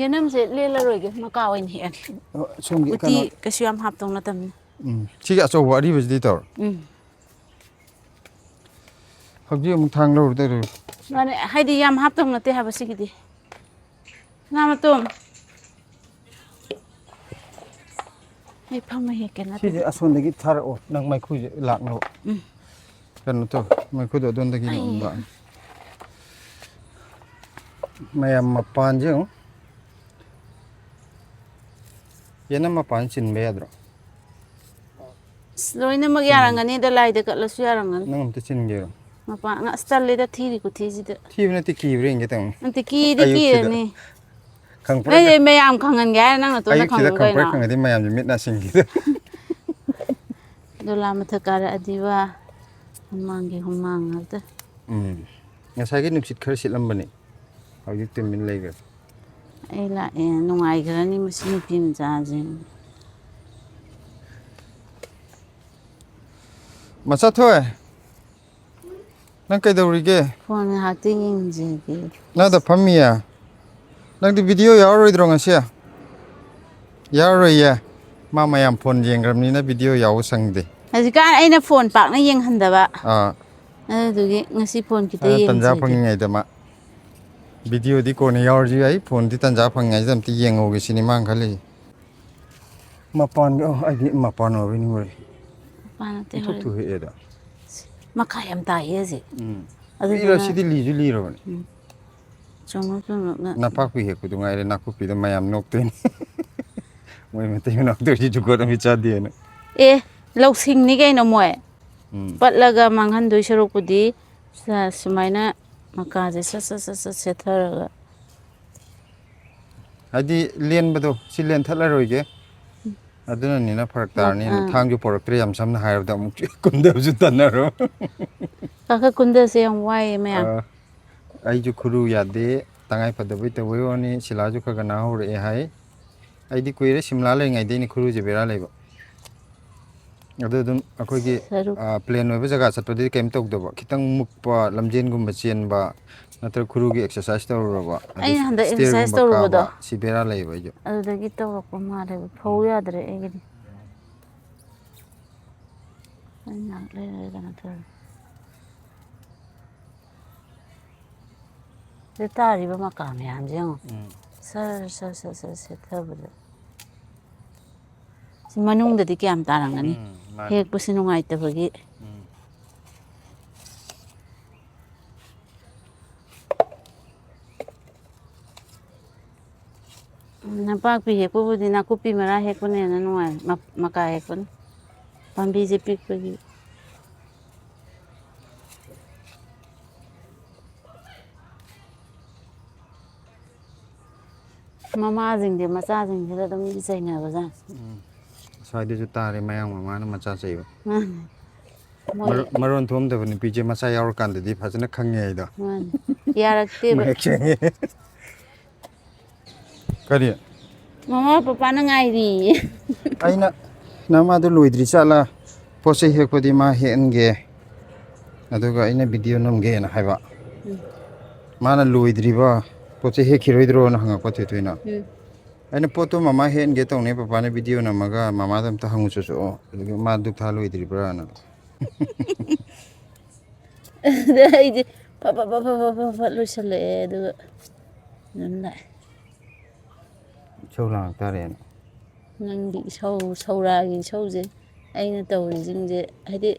ꯌꯦꯅꯝꯁꯦ ꯂꯦꯜꯂꯔꯣꯏꯒꯦ, ꯃꯀꯥ ꯑꯣꯏꯅ ꯍꯦꯛꯑꯒꯦ꯫ ꯑꯣ, ꯁꯣꯝꯒꯤ ꯎꯇꯤ ꯀꯩꯅꯣ, ꯀꯩꯁꯨ ꯌꯥꯝ ꯍꯥꯞꯇꯧ ꯅꯠꯇꯕꯅꯤ꯫ ꯎꯝ, ꯁꯤꯒꯤ ꯑꯆꯧꯕ ꯑꯔꯤꯕꯁꯤꯗꯤ ꯇꯧꯔꯣ꯫ ꯎꯝ꯫ ꯍꯧꯖꯤꯛ ꯑꯃꯨꯛ ꯊꯥꯡ ꯂꯧꯔꯨꯗꯣꯏꯔꯣ? ꯃꯥꯅꯦ, ꯍꯥꯏꯗꯤ ꯌꯥꯝ ꯍꯥꯞꯇꯧ ꯅꯠꯇꯦ ꯍꯥꯏꯕ ꯁꯤꯒꯤꯗꯤ꯫ ꯁꯅꯥꯃꯇꯣꯝ꯫ ꯑꯩ ꯐꯝꯃ ꯍꯦꯛꯀꯦ ꯅꯠꯇꯦ꯫ ꯁꯤꯁꯦ ꯑꯁꯣꯝꯗꯒꯤ ꯊꯥꯔꯛꯑꯣ, ꯅꯪ ꯃꯩꯈꯨꯁꯦ ꯂꯥꯛꯅꯕ꯫ ꯎꯝ꯫ ꯀꯩꯅꯣ ꯇꯧ, ꯃꯩꯈꯨꯗꯣ ꯑꯗꯣꯝꯗꯒꯤ ꯑꯩ꯫ ꯑꯗꯨꯝ ꯂꯥꯛꯑꯅꯤ꯫ ꯃꯌꯥꯝ ꯃꯄꯥꯟꯁꯦ ꯌꯦꯡꯉꯨ꯫ ꯌꯦꯅꯝ ꯃꯄꯥꯟ ꯆꯤꯟꯕ ꯌꯥꯗ꯭ꯔꯣ? ꯑꯁ, ꯂꯣꯏꯅꯃꯛ ꯌꯥꯔꯝꯒꯅꯤꯗ, ꯂꯥꯏꯗ ꯀꯠꯂꯁꯨ ꯌꯥꯔꯝꯒꯅꯤ꯫ ꯅꯪ ꯑꯝꯇ ꯆꯤꯟꯒꯦꯔꯣ? ꯃꯄꯥꯟ ꯑꯁ, ꯇꯜꯂꯦꯗ, ꯊꯤꯔꯤ ꯈꯨꯊꯤꯁꯤꯗ꯫ ꯊꯤꯕ ꯅꯠꯇꯦ, ꯀꯤꯕ꯭ꯔꯥ ꯌꯦꯡꯒꯦ ꯇꯧꯅꯤ꯫ ꯅꯠꯇꯦ, ꯀꯤꯗꯤ ꯑꯌꯨꯛꯁꯤꯗ꯫ ꯀꯤꯔꯅꯤ꯫ ꯈꯪꯄ꯭ꯔꯦꯛ ꯑꯩ ꯃꯌꯥꯝ ꯈꯪꯍꯟꯒꯦ ꯍꯥꯏꯔ ꯅꯪ ꯅꯇꯣꯝꯇ ꯑꯌꯨꯛꯁꯤꯗ ꯈꯪꯉꯨ ꯈꯪꯄ꯭ꯔꯦꯛ ꯀꯩꯅꯣ? ꯈꯪꯉꯗꯤ ꯃꯌꯥꯝꯁꯦ ꯃꯤꯠ ꯅꯥꯁꯤꯡꯈꯤꯗ꯫ ꯗꯣꯂꯥ ꯃꯊꯛ ꯀꯥꯔꯛꯑꯗꯤꯕ ꯍꯨꯃꯥꯡꯒꯤ ꯍꯨꯃꯥꯡ ꯉꯥꯛꯇ꯫ ꯎꯝ꯫ ꯉꯁꯥꯏꯒꯤ ꯅꯨꯡꯁꯤꯠ ꯈꯔ ꯁꯤꯠꯂꯝꯕꯅꯤ, ꯍꯧꯖꯤꯛ ꯇꯨꯃꯤꯟ ꯂꯩꯈ꯭ꯔꯦ꯫ ꯑꯩ ꯂꯥꯛꯑꯦ, ꯅꯨꯡꯉꯥꯏꯈ꯭ꯔꯅꯤ ꯃꯁꯤ ꯅꯨꯄꯤ ꯃꯆꯥꯁꯦ꯫ ꯃꯆꯥ ꯊꯣꯏ, ꯅꯪ ꯀꯩꯗꯧꯔꯤꯒꯦ? ꯐꯣꯟ ꯉꯥꯏꯍꯥꯛꯇꯤ ꯌꯦꯡꯖꯒꯦ꯫ ꯅꯪꯗ ꯐꯝꯃꯤꯌꯦ? ꯅꯪꯗꯤ ꯚꯤꯗꯤꯑꯣ ꯌꯥꯎꯔꯔꯣꯏꯗ꯭ꯔꯣ ꯉꯁꯤ? ꯌꯥꯎꯔꯔꯣꯏꯌꯦ꯫ ꯃꯥ ꯃꯌꯥꯝ ꯐꯣꯟ ꯌꯦꯡꯈ꯭ꯔꯕꯅꯤꯅ ꯚꯤꯗꯤꯑꯣ ꯌꯥꯎꯕ ꯁꯪꯗꯦ꯫ ꯍꯧꯖꯤꯛꯀꯥꯟ ꯑꯩꯅ ꯐꯣꯟ ꯄꯥꯛꯅ ꯌꯦꯡꯍꯟꯗꯕ꯫ ꯑꯥ꯫ ꯑꯗꯨꯗꯨꯒꯤ ꯉꯁꯤ ꯐꯣꯟ ꯈꯤꯇ ꯑꯗꯨꯅ ꯇꯟꯖꯥ ꯌꯦꯡꯖꯒꯦ꯫ ꯐꯪꯉꯤꯉꯩꯗ ꯃꯥ ꯚꯤꯗꯤꯑꯣꯗꯤ ꯀꯣꯟꯅ ꯌꯥꯎꯔꯁꯨ ꯌꯥꯏ, ꯐꯣꯟꯗꯤ ꯇꯟꯖꯥ ꯐꯪꯉꯤꯉꯩꯗ ꯑꯝꯇ ꯌꯦꯡꯍꯧꯒꯦ ꯁꯤꯅꯤ ꯃꯥꯅ ꯈꯜꯂꯤꯁꯦ꯫ ꯃꯄꯥꯟꯒꯤ, ꯑꯣ, ꯑꯩꯗꯤ ꯃꯄꯥꯟ ꯑꯣꯏꯕꯣꯏ ꯅꯤꯡꯉꯨꯔꯦ꯫ ꯃꯄꯥꯟ ꯅꯠꯇꯦ, ꯏꯊꯣꯛ ꯍꯣꯔꯦꯟ꯫ ꯊꯣꯛꯑꯦꯗ꯫ ꯃꯀꯥ ꯌꯥꯝ ꯇꯥꯏꯌꯦ ꯍꯧꯖꯤꯛ꯫ ꯎꯝ꯫ ꯑꯗꯨꯗꯨꯅ ꯂꯤꯔ ꯁꯤꯗꯤ ꯂꯤꯁꯨ ꯂꯤꯔꯕꯅꯦ꯫ ꯎꯝ꯫ ꯆꯨꯝꯃꯛ ꯆꯨꯝꯃꯛꯅ꯫ ꯅꯄꯥꯛꯄꯤ ꯍꯦꯛꯄꯗꯨ ꯉꯥꯏꯔꯦ ꯅꯥꯀꯨꯞꯄꯤꯗ ꯃꯌꯥꯝ ꯅꯣꯛꯇꯣꯏꯅꯦ꯫ ꯃꯣꯏ ꯃꯇꯩ ꯃꯅꯥꯎ ꯇꯧꯔꯤꯁꯤ ꯖꯨꯒꯣꯠ ꯑꯃ ꯆꯥꯗꯦꯅ꯫ ꯑꯦ, ꯂꯧꯁꯤꯡꯅꯤ ꯀꯩꯅꯣ ꯃꯣꯏ꯫ ꯎꯝ꯫ ꯄꯠꯂꯒ ꯃꯥꯡꯍꯟꯗꯣꯏ ꯁꯔꯨꯛꯄꯨꯗꯤ ꯁ-, ꯁꯨꯃꯥꯏꯅ ꯃꯀꯥꯁꯦ ꯁꯠ ꯁꯠ ꯁꯠ ꯁꯠ ꯁꯦꯠꯊꯔꯒ꯫ ꯍꯥꯏꯗꯤ ꯂꯦꯟꯕꯗꯣ ꯁꯤ ꯂꯦꯟꯊꯠꯂꯔꯣꯏꯒꯦ꯫ ꯑꯗꯨꯅꯅꯤꯅ ꯐꯔꯛ ꯇꯥꯔꯅꯤꯅ ꯑꯥ꯫ ꯊꯥꯡꯁꯨ ꯄꯣꯔꯛꯇ꯭ꯔꯦ, ꯌꯥꯝ ꯁꯝꯅ ꯍꯥꯏꯔꯕꯗ ꯑꯃꯨꯛ ꯀꯨꯟꯗꯕꯁꯨ ꯇꯟꯅꯔꯣ꯫ ꯀꯥꯈꯠ ꯀꯨꯟꯗꯁꯦ ꯌꯥꯝ ꯋꯥꯏꯌꯦ ꯃꯌꯥꯝ꯫ ꯑꯥ꯫ ꯑꯩꯁꯨ ꯈꯨꯔꯨ ꯌꯥꯗꯦ, ꯇꯉꯥꯏ ꯐꯗꯕꯩ ꯇꯧꯕꯩ ꯋꯥꯅꯤ꯫ ꯁꯤꯂꯥꯁꯨ ꯈꯔ ꯈꯔ ꯅꯥꯍꯧꯔꯛꯑꯦ ꯍꯥꯏ꯫ ꯑꯩꯗꯤ ꯀꯨꯏꯔꯦ, ꯁꯤꯝꯂꯥ ꯂꯩꯔꯤꯉꯩꯗꯩꯅꯤ ꯈꯨꯔꯨꯁꯦ ꯕꯦꯔꯥ ꯂꯩꯕ꯫ ꯑꯗꯨ ꯑꯗꯨꯝ ꯑꯩꯈꯣꯏꯒꯤ, ꯁꯔꯨꯛ꯫ ꯑ, ꯄ꯭ꯂꯦꯟ ꯑꯣꯏꯕ ꯖꯒꯥ ꯆꯠꯄꯗꯗꯤ ꯀꯩꯝ ꯇꯧꯗꯕ, ꯈꯤꯇꯪ ꯃꯨꯛꯄ, ꯂꯝꯖꯦꯟꯒꯨꯝꯕ ꯆꯦꯟꯕ ꯅꯠꯇ꯭ꯔꯒ ꯈꯨꯔꯨꯒꯤ ꯑꯦꯛꯁꯔꯁꯥꯏꯁ ꯇꯧꯔꯨꯔꯕ, ꯑꯗꯩ ꯑꯩꯅ ꯍꯟꯗꯛ ꯑꯦꯛꯁꯔꯁꯥꯏꯁ ꯁ꯭ꯇꯦꯌꯔꯒꯨꯝꯕ ꯇꯧꯔꯨꯕꯗꯣ꯫ ꯀꯥꯕ, ꯁꯤ ꯕꯦꯔꯥ ꯂꯩꯌꯦꯕ ꯑꯩꯁꯨ꯫ ꯑꯗꯨꯗꯒꯤ ꯇꯧꯔꯛꯄ ꯃꯥꯜꯂꯦꯕ, ꯐꯧ ꯌꯥꯗ꯭ꯔꯦ ꯑꯩꯒꯤꯗꯤ꯫ ꯑꯩ ꯉꯥꯏꯍꯥꯛ ꯂꯩꯔꯒ ꯀꯩꯅꯣ ꯇꯧꯔꯦ꯫ ꯁꯤꯗ ꯇꯥꯔꯤꯕ ꯃꯀꯥ ꯃꯌꯥꯝꯁꯦ ꯌꯦꯡꯉꯣ꯫ ꯎꯝ꯫ ꯁꯔ ꯁꯔ ꯁꯔ ꯁꯔ ꯁꯦꯠꯊꯕꯗ꯫ ꯁꯤ ꯃꯅꯨꯡꯗꯗꯤ ꯀꯌꯥꯝ ꯇꯥꯔꯝꯒꯅꯤ? ꯎꯝ, ꯃꯥꯅꯤ꯫ ꯍꯦꯛꯄꯁꯦ ꯅꯨꯡꯉꯥꯏꯇꯕꯒꯤ꯫ ꯎꯝ꯫ ꯅꯄꯥꯛꯄꯤ ꯍꯦꯛꯄꯕꯨꯗꯤ ꯅꯥꯀꯨꯞꯄꯤ ꯃꯔꯥ ꯍꯦꯛꯄꯅ ꯍꯦꯟꯅ ꯅꯨꯡꯉꯥꯏ, ꯃ-, ꯃꯀꯥ ꯍꯦꯛꯄꯅ꯫ ꯄꯥꯝꯕꯤꯁꯦ ꯄꯤꯛꯄꯒꯤ꯫ ꯃꯃꯥꯁꯤꯡꯁꯦ ꯃꯆꯥꯁꯤꯡꯁꯤꯗ ꯑꯗꯨꯝ ꯆꯩꯅꯕꯖꯥꯠꯅꯤ꯫ ꯎꯝ꯫ ꯑꯁ, ꯁ꯭ꯋꯥꯏꯗꯁꯨ ꯇꯥꯔꯦ ꯃꯌꯥꯡ ꯃꯃꯥꯅ ꯃꯆꯥ ꯆꯩꯕ꯫ ꯃꯥꯅꯤ꯫ ꯃꯣꯏ ꯃꯔꯣꯟ ꯃꯔꯣꯟ ꯊꯣꯝꯗꯕ ꯅꯨꯄꯤꯁꯦ ꯃꯆꯥ ꯌꯥꯎꯔꯀꯥꯟꯗꯗꯤ ꯐꯖꯅ ꯈꯪꯉꯦ ꯑꯩꯗꯣ꯫ ꯃꯥꯅꯤ꯫ ꯌꯥꯔꯛꯇꯦꯕ꯫ ꯃꯌꯦꯛ ꯁꯦꯡꯉꯦ꯫ ꯀꯔꯤ? ꯃꯃꯥ ꯄꯄꯥꯅ ꯉꯥꯏꯔꯤꯌꯦ꯫ ꯑꯩꯅ ꯅꯃꯥꯗꯣ ꯂꯣꯏꯗ꯭ꯔꯤ ꯆꯠꯂ ꯄꯣꯠ ꯆꯩ ꯍꯦꯛꯄꯗꯤ ꯃꯥ ꯍꯦꯛꯍꯟꯒꯦ, ꯑꯗꯨꯒ ꯑꯩꯅ ꯚꯤꯗꯤꯑꯣ ꯅꯝꯒꯦꯅ ꯍꯥꯏꯕ꯫ ꯎꯝ꯫ ꯃꯥꯅ ꯂꯣꯏꯗ꯭ꯔꯤꯕ ꯄꯣꯠ ꯆꯩ ꯍꯦꯛꯈꯤꯔꯣꯏꯗ꯭ꯔꯣꯅ ꯍꯪꯉꯛꯄ ꯊꯣꯏꯊꯣꯏꯅ꯫ ꯎꯝ꯫ ꯑꯩꯅ ꯄꯣꯠꯇꯣ ꯃꯃꯥ ꯍꯦꯛꯍꯟꯒꯦ ꯇꯧꯅꯦ, ꯄꯄꯥꯅ ꯚꯤꯗꯤꯑꯣ ꯅꯝꯃꯒ ꯃꯃꯥꯗ ꯑꯝꯇ ꯍꯪꯉꯨ ꯆꯣꯆꯣ, ꯑꯗꯨꯒ ꯃꯥ ꯗꯨꯛ ꯊꯥ ꯂꯣꯏꯗ꯭ꯔꯤꯕ꯭ꯔꯥꯅ꯫ ꯑꯗ ꯑꯩꯗꯤ ꯐꯠ ꯐꯠ ꯐꯠ ꯐꯠ ꯐꯠ ꯐꯠ ꯐꯠ ꯂꯣꯏꯁꯜꯂꯛꯑꯦ, ꯑꯗꯨꯒ ꯑꯗꯨꯝ ꯂꯥꯛꯑꯦ꯫ ꯏꯁꯧ ꯂꯥꯡꯉꯛ ꯇꯥꯔꯦꯅ꯫ ꯅꯪꯒꯤ ꯏꯁꯧ, ꯁꯧꯔꯥꯒꯤ ꯏꯁꯧꯁꯦ ꯑꯩꯅ ꯇꯧꯔꯤꯁꯤꯡꯁꯦ, ꯍꯥꯏꯗꯤ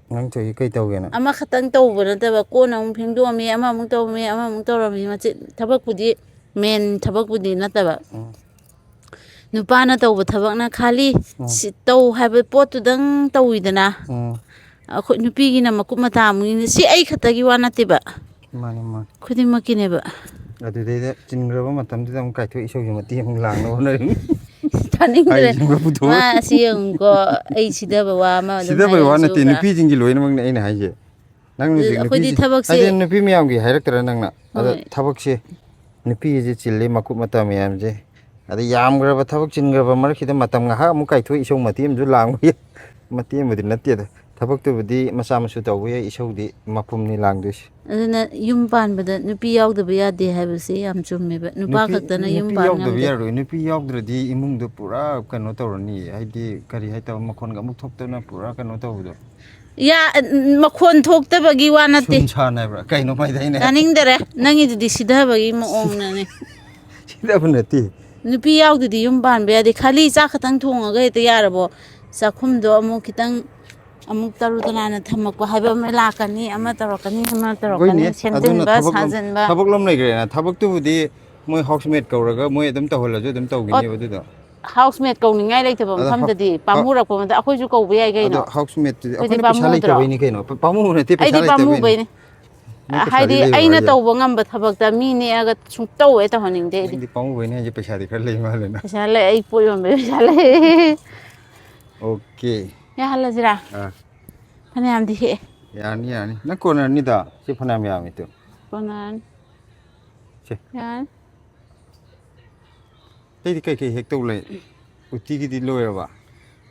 ꯅꯪ ꯇꯧꯔꯤꯁꯦ ꯀꯩ ꯇꯧꯒꯦꯅ? ꯑꯃꯈꯛꯇꯪ ꯇꯧꯕ ꯅꯠꯇꯕ, ꯀꯣꯟ ꯑꯃꯨꯛ ꯐꯦꯡꯗꯣꯛꯑꯝꯃꯤ, ꯑꯃꯃꯨꯛ ꯇꯧꯔꯝꯃꯤ, ꯑꯃꯃꯨꯛ ꯇꯧꯔꯝꯃꯤ, ꯃꯆꯤꯠ ꯊꯕꯛꯄꯨꯗꯤ, ꯃꯦꯟ ꯊꯕꯛꯄꯨꯗꯤ ꯅꯠꯇꯕ꯫ ꯎꯝ꯫ ꯅꯨꯄꯥꯅ ꯇꯧꯕ ꯊꯕꯛꯅ ꯈꯥꯂꯤ ꯎꯝ꯫ ꯁꯤ ꯇꯧ ꯍꯥꯏꯕ ꯄꯣꯠꯇꯨꯗꯪ ꯇꯧꯋꯤꯗꯅ꯫ ꯎꯝ꯫ ꯑꯩꯈꯣꯏ ꯅꯨꯄꯤꯒꯤꯅ ꯃꯀꯨꯞ ꯃꯇꯥ ꯑꯃꯨꯛ ꯌꯦꯡꯅꯤ꯫ ꯁꯤ ꯑꯩ ꯈꯛꯇꯒꯤ ꯋꯥ ꯅꯠꯇꯦꯕ, ꯃꯥꯅꯤ, ꯃꯥꯅꯤ꯫ ꯈꯨꯗꯤꯡꯃꯛꯀꯤꯅꯦꯕ꯫ ꯑꯗꯨꯗꯩꯗ ꯆꯤꯟꯈ꯭ꯔꯕ ꯃꯇꯝꯗꯨꯗ ꯑꯃꯨꯛ ꯀꯥꯏꯊꯣꯛ ꯏꯁꯧꯁꯦ ꯃꯇꯦꯛ ꯑꯃꯨꯛ ꯂꯥꯡꯅꯕ ꯍꯣꯠꯅꯔꯤꯅꯤ꯫ ꯇꯥꯅꯤꯡꯗ꯭ꯔꯦ꯫ ꯍꯥꯏꯁꯤꯡꯕ ꯄꯨꯊꯣꯛꯑ꯫ ꯃꯥ ꯑꯁꯤ ꯌꯦꯡꯉꯨꯀꯣ, ꯑꯩ ꯁꯤꯗꯕ ꯋꯥ ꯑꯃ ꯑꯗꯨꯝ ꯁꯤꯗꯕꯩ ꯋꯥ ꯅꯠꯇꯦ, ꯍꯥꯏꯔꯛꯑꯁꯨꯕ꯭ꯔꯥ? ꯅꯨꯄꯤꯁꯤꯡꯒꯤ ꯂꯣꯏꯅꯃꯛꯅꯦ ꯑꯩꯅ ꯍꯥꯏꯁꯦ꯫ ꯅꯪ ꯍꯧꯖꯤꯛ ꯑꯩꯈꯣꯏꯗꯤ ꯅꯨꯄꯤꯁꯤ-, ꯊꯕꯛꯁꯦ ꯍꯥꯏꯗꯤ ꯅꯨꯄꯤ ꯃꯌꯥꯝꯒꯤ ꯍꯥꯏꯔꯛꯇ꯭ꯔꯥ ꯅꯪꯅ? ꯑꯗꯣ ꯍꯣꯏ꯫ ꯊꯕꯛꯁꯦ ꯅꯨꯄꯤꯁꯦ ꯆꯤꯜꯂꯤ, ꯃꯀꯨꯞ ꯃꯇꯥ ꯃꯌꯥꯝꯁꯦ꯫ ꯑꯗ ꯌꯥꯝꯈ꯭ꯔꯕ ꯊꯕꯛ ꯆꯤꯟꯈ꯭ꯔꯕ ꯃꯔꯛꯁꯤꯗ ꯃꯇꯝ ꯉꯥꯏꯍꯥꯛ ꯑꯃꯨꯛ ꯀꯥꯏꯊꯣꯛ ꯏꯁꯧ ꯃꯇꯦꯛ ꯑꯃꯁꯨ ꯂꯥꯡꯕ ꯌꯥꯏ꯫ ꯃꯇꯦꯛ ꯑꯃꯗꯤ ꯅꯠꯇꯦꯗ꯫ ꯊꯕꯛꯇꯨꯕꯨꯗꯤ ꯃꯆꯥ ꯃꯁꯨ ꯇꯧꯕ ꯌꯥꯏ, ꯏꯁꯧꯗꯤ ꯃꯄꯨꯝꯅꯤ ꯂꯥꯡꯗꯣꯏꯁꯦ꯫ ꯑꯗꯨꯅ ꯌꯨꯝ ꯄꯥꯟꯕꯗ ꯅꯨꯄꯤ ꯌꯥꯎꯗꯕ ꯌꯥꯗꯦ ꯍꯥꯏꯕꯁꯤ ꯌꯥꯝ ꯆꯨꯝꯃꯦꯕ꯫ ꯅꯨꯄꯥ ꯅꯨꯄꯤ, ꯈꯛꯇꯅ ꯌꯨꯝ ꯅꯨꯄꯤ ꯄꯥꯟ ꯌꯥꯎꯗꯕ ꯉꯝꯗꯦ꯫ ꯌꯥꯔꯣꯏ꯫ ꯅꯨꯄꯤ ꯌꯥꯎꯗ꯭ꯔꯗꯤ ꯏꯃꯨꯡꯗꯣ ꯄꯨꯔꯥ ꯀꯩꯅꯣ ꯇꯧꯔꯅꯤ꯫ ꯍꯥꯏꯗꯤ ꯀꯔꯤ ꯍꯥꯏꯇꯥꯔꯦ, ꯃꯈꯣꯟꯒ ꯑꯃꯨꯛ ꯊꯣꯛꯇꯅ ꯄꯨꯔꯥ ꯀꯩꯅꯣ ꯇꯧꯕꯗꯣ꯫ ꯌꯥ-, ꯃꯈꯣꯟ ꯊꯣꯛꯇꯕꯒꯤ ꯋꯥ ꯅꯠꯇꯦ꯫ ꯁꯨꯝ ꯁꯥꯟꯅ ꯍꯥꯏꯕ꯭ꯔꯥ? ꯀꯩꯅꯣ ꯃꯥꯏꯗ ꯑꯩꯅ ꯇꯥꯅꯤꯡꯗꯔꯦ, ꯅꯪꯒꯤꯗꯨꯗꯤ ꯁꯤꯊꯕꯒꯤ ꯃꯑꯣꯡꯅꯅꯦ꯫ ꯁꯤꯗꯕ ꯅꯠꯇꯦ꯫ ꯅꯨꯄꯤ ꯌꯥꯎꯗꯗꯤ ꯌꯨꯝ ꯄꯥꯟꯕ ꯌꯥꯗꯦ꯫ ꯈꯥꯂꯤ ꯆꯥꯛ ꯈꯛꯇꯪ ꯊꯣꯡꯉꯒ ꯍꯦꯛꯇ ꯌꯥꯔꯕꯣ? ꯆꯥꯛꯈꯨꯝꯗꯣ ꯑꯃꯨꯛ ꯈꯤꯇꯪ, ꯑꯃꯨꯛ ꯇꯔꯨ ꯇꯅꯥꯟꯅ ꯊꯝꯃꯛꯄ ꯍꯥꯏꯕ ꯑꯃ ꯂꯥꯛꯀꯅꯤ, ꯑꯃ ꯇꯧꯔꯛꯀꯅꯤ, ꯑꯃ ꯇꯧꯔꯛꯀꯅꯤ, ꯍꯣꯏꯅꯦ, ꯑꯗꯨꯅ ꯁꯦꯝꯖꯤꯟꯕ, ꯊꯕꯛ ꯂꯣꯝ-, ꯁꯥꯖꯤꯟꯕ꯫ ꯊꯕꯛ ꯂꯣꯝ ꯂꯩꯈ꯭ꯔꯦꯅ꯫ ꯊꯕꯛꯇꯨꯕꯨꯗꯤ ꯃꯣꯏ ꯍꯥꯎꯁ ꯃꯦꯠ ꯀꯧꯔꯒ ꯃꯣꯏ ꯑꯗꯨꯝ ꯇꯧꯍꯜꯂꯁꯨ ꯑꯗꯨꯝ ꯇꯧꯈꯤꯅꯦꯕ ꯑꯗꯨꯗꯣ꯫ ꯍꯥꯎꯁ ꯃꯦꯠ ꯀꯧꯅꯤꯡꯉꯥꯏ ꯂꯩꯇꯕ ꯑꯗꯣ ꯍꯥꯎ-, ꯃꯐꯝꯗꯗꯤ ꯍꯥꯎ-, ꯄꯥꯝꯃꯨꯔꯛꯄ ꯑꯃꯗ ꯑꯩꯈꯣꯏꯁꯨ ꯀꯧꯕ ꯌꯥꯏ ꯑꯗꯣ ꯀꯩꯅꯣ꯫ ꯍꯥꯎꯁ ꯃꯦꯠꯇꯨꯗꯤ ꯑꯩꯈꯣꯏꯗꯤ ꯑꯩꯈꯣꯏꯅ ꯄꯩꯁꯥ ꯄꯥꯝꯃꯨꯗ꯭ꯔꯣ? ꯂꯩꯇꯕꯩꯅꯤ ꯀꯩꯅꯣ꯫ ꯄ-, ꯄꯥꯝꯃꯨꯕ ꯅꯠꯇꯦ, ꯄꯩꯁꯥ ꯑꯩꯗꯤ ꯂꯩꯇꯕꯩꯅꯤ꯫ ꯄꯥꯝꯃꯨꯕꯩꯅꯦ꯫ ꯅꯪ ꯄꯩꯁꯥꯗꯤ ꯍꯥꯏꯗꯤ ꯂꯩꯕ ꯑꯩꯅ ꯍꯥꯏꯁꯦ꯫ ꯇꯧꯕ ꯉꯝꯕ ꯊꯕꯛꯇ ꯃꯤ ꯅꯦꯛꯑꯒ ꯁꯨꯡꯇꯧ ꯍꯦꯛ ꯇꯧꯍꯟꯅꯤꯡꯗꯦ ꯑꯩꯗꯤ꯫ ꯅꯪꯗꯤ ꯄꯥꯝꯃꯨꯕꯩꯅꯦ ꯍꯥꯏꯁꯦ, ꯄꯩꯁꯥꯗꯤ ꯈꯔ ꯂꯩ ꯃꯥꯜꯂꯦ ꯅꯪ꯫ ꯄꯩꯁꯥ ꯂꯩ, ꯑꯩ ꯄꯣꯠ ꯌꯣꯟꯕꯩ ꯄꯩꯁꯥ ꯂꯩ꯫ ꯑꯣꯀꯦ꯫ ꯌꯥꯍꯜꯂꯁꯤꯔꯥ? ꯑꯥ꯫ ꯐꯅꯌꯥꯝꯗꯤ ꯍꯦꯛꯑꯦ꯫ ꯌꯥꯔꯅꯤ, ꯌꯥꯔꯅꯤ꯫ ꯅꯪ ꯀꯣꯟꯅꯔꯅꯤꯗ꯫ ꯁꯤ ꯐꯅꯌꯥꯝ ꯌꯥꯝꯃꯤ ꯇꯨ꯫ ꯀꯣꯟꯅꯔꯅꯤ꯫ ꯁꯦ꯫ ꯌꯥꯔꯅꯤ꯫ ꯑꯇꯩꯗꯤ ꯀꯩꯀꯩ ꯍꯦꯛꯇꯧ ꯂꯩ? ꯎꯇꯤꯒꯤꯗꯤ ꯂꯣꯏꯔꯕ?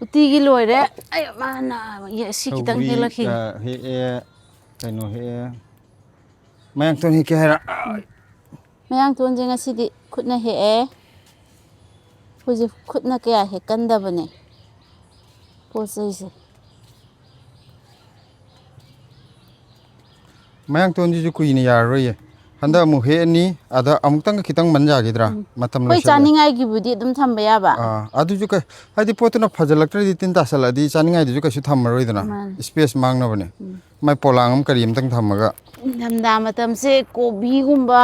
ꯎꯇꯤꯒꯤ ꯂꯣꯏꯔꯦ꯫ ꯑꯩ ꯃꯥꯅ ꯌꯦ-, ꯁꯤ ꯈꯤꯇꯪ ꯁꯧꯒ꯭ꯔꯤ, ꯍꯦꯛꯂꯛꯈꯤꯒꯦ꯫ ꯑ, ꯍꯦꯛꯑꯦ꯫ ꯀꯩꯅꯣ ꯍꯦꯛꯑꯦ꯫ ꯃꯌꯥꯡꯇꯣꯟ ꯍꯦꯛꯀꯦ ꯍꯥꯏꯔ? ꯃꯌꯥꯡꯇꯣꯟꯁꯦ ꯉꯁꯤꯗꯤ ꯈꯨꯠꯅ ꯍꯦꯛꯑꯦ꯫ ꯑꯩꯈꯣꯏꯁꯦ ꯈꯨꯠꯅ ꯀꯌꯥ ꯍꯦꯛꯀꯟꯗꯕꯅꯦ ꯄꯣꯠ ꯆꯩꯁꯦ꯫ ꯃꯌꯥꯡꯇꯣꯟꯁꯤꯁꯨ ꯀꯨꯏꯅ ꯌꯥꯔꯔꯣꯏꯌꯦ꯫ ꯍꯟꯗꯛ ꯑꯃꯨꯛ ꯍꯦꯛꯑꯅꯤ, ꯑꯗ ꯑꯃꯨꯛꯇꯪꯒ ꯈꯤꯇꯪ ꯃꯟ ꯌꯥꯈꯤꯗ꯭ꯔꯥ? ꯎꯝ꯫ ꯃꯇꯝ ꯑꯩꯈꯣꯏ ꯂꯣꯏꯁꯜꯂꯦ꯫ ꯆꯥꯅꯤꯡꯉꯥꯏꯒꯤꯕꯨꯗꯤ ꯑꯗꯨꯝ ꯊꯝꯕ ꯌꯥꯕ꯫ ꯑꯥ, ꯑꯗꯨꯁꯨ ꯀꯩ, ꯍꯥꯏꯗꯤ ꯄꯣꯠꯇꯨꯅ ꯐꯖꯜꯂꯛꯇ꯭ꯔꯗꯤ ꯇꯤꯟ ꯇꯥꯁꯜꯂꯛꯑꯗꯤ ꯆꯥꯅꯤꯡꯉꯥꯏꯗꯨꯁꯨ ꯀꯩꯁꯨ ꯊꯝꯃꯔꯣꯏꯗꯅ꯫ ꯃꯥꯅꯦ꯫ ꯏꯁꯄꯦꯁ ꯃꯥꯡꯅꯕꯅꯦ꯫ ꯎꯝ꯫ ꯃꯥꯏ ꯄꯣꯂꯥꯡ ꯑꯃ ꯀꯔꯤ ꯑꯃꯇꯪ ꯊꯝꯃꯒ꯫ ꯏꯪꯊꯝꯊꯥ ꯃꯇꯝꯁꯦ ꯀꯣꯕꯤꯒꯨꯝꯕ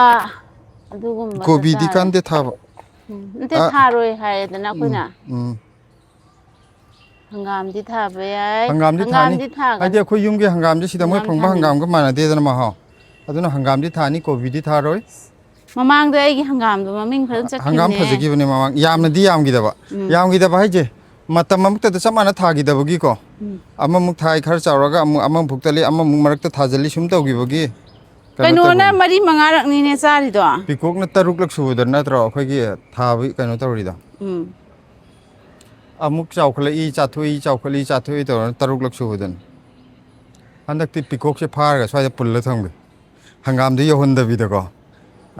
ꯑꯗꯨꯒꯨꯝꯕꯗ ꯀꯣꯕꯤꯗꯤ ꯆꯥꯔꯦ꯫ ꯀꯥꯟꯗꯦ ꯊꯥꯕ꯫ ꯎꯝ, ꯅꯠꯇꯦ, ꯑꯥ, ꯊꯥꯔꯣꯏ ꯍꯥꯏꯌꯦꯗꯅ ꯎꯝ, ꯑꯩꯈꯣꯏꯅ꯫ ꯎꯝ꯫ ꯍꯪꯒꯥꯝꯗꯤ ꯊꯥꯕ ꯌꯥꯏ꯫ ꯍꯪꯒꯥꯝꯗꯤ ꯊꯥꯅꯤ꯫ ꯍꯪꯒꯥꯝꯗꯤ ꯊꯥꯒꯅꯤ꯫ ꯍꯥꯏꯗꯤ ꯑꯩꯈꯣꯏ ꯌꯨꯝꯒꯤ ꯍꯪꯒꯥꯝꯁꯦ ꯁꯤꯗ ꯃꯣꯏ ꯍꯪꯒꯥꯝ ꯐꯪꯕ ꯊꯥꯅꯤꯡꯉꯤ꯫ ꯍꯪꯒꯥꯝꯒ ꯃꯥꯟꯅꯗꯦꯗꯅ ꯃꯍꯥꯎ꯫ ꯑꯗꯨꯅ ꯍꯪꯒꯥꯝꯗꯤ ꯊꯥꯅꯤ, ꯀꯣꯕꯤꯗꯤ ꯊꯥꯔꯣꯏ꯫ ꯃꯃꯥꯡꯗ ꯑꯩꯒꯤ ꯍꯪꯒꯥꯝꯗꯣ ꯃꯃꯤꯡ ꯐꯖꯅ ꯍꯪꯒꯥꯝ ꯆꯠꯈꯤꯕꯅꯦ꯫ ꯐꯖꯈꯤꯕꯅꯦ ꯃꯃꯥꯡ꯫ ꯌꯥꯝꯅꯗꯤ ꯌꯥꯝꯈꯤꯗꯕ꯫ ꯎꯝ꯫ ꯌꯥꯝꯈꯤꯗꯕ ꯍꯥꯏꯁꯦ ꯃꯇꯝ ꯑꯃꯛꯇꯗ ꯆꯞ ꯃꯥꯟꯅ ꯊꯥꯈꯤꯗꯕꯒꯤꯀꯣ꯫ ꯎꯝ꯫ ꯑꯃꯃꯨꯛ ꯊꯥꯏ ꯈꯔ ꯆꯥꯎꯔꯒ ꯑꯃꯨꯛ ꯑꯃꯃꯨꯛ ꯐꯨꯛꯇꯠꯂꯤ, ꯑꯃꯃꯨꯛ ꯃꯔꯛꯇ ꯊꯥꯖꯤꯜꯂꯤ ꯁꯨꯝ ꯇꯧꯈꯤꯕꯒꯤ ꯀꯩꯅꯣ ꯀꯩꯅꯣꯅ ꯇꯧꯕꯅꯤ꯫ ꯃꯔꯤ ꯃꯉꯥꯔꯛꯅꯤꯅꯦ ꯆꯥꯔꯤꯗꯣ꯫ ꯄꯤꯀꯣꯛꯅ ꯇꯔꯨꯛꯂꯛ ꯁꯨꯕꯗ ꯅꯠꯇ꯭ꯔꯣ ꯑꯩꯈꯣꯏꯒꯤ ꯊꯥꯕꯒꯤ ꯀꯩꯅꯣ ꯇꯧꯔꯤꯗꯣ? ꯎꯝ꯫ ꯑꯃꯨꯛ ꯆꯥꯎꯈꯠꯂꯛꯏ, ꯆꯥꯊꯣꯛꯏ, ꯆꯥꯎꯈꯠꯂꯛꯏ, ꯆꯥꯊꯣꯛꯏ ꯇꯧꯔꯒ ꯇꯔꯨꯛꯂꯛ ꯁꯨꯕꯗꯨꯅꯤ꯫ ꯍꯟꯗꯛꯇꯤ ꯄꯤꯀꯣꯛꯁꯦ ꯐꯥꯔꯒ ꯁ꯭ꯋꯥꯏꯗ ꯄꯨꯜꯂ ꯊꯝꯒꯦ꯫ ꯍꯪꯒꯥꯝꯗꯤ ꯌꯧꯍꯟꯗꯕꯤꯗꯀꯣ꯫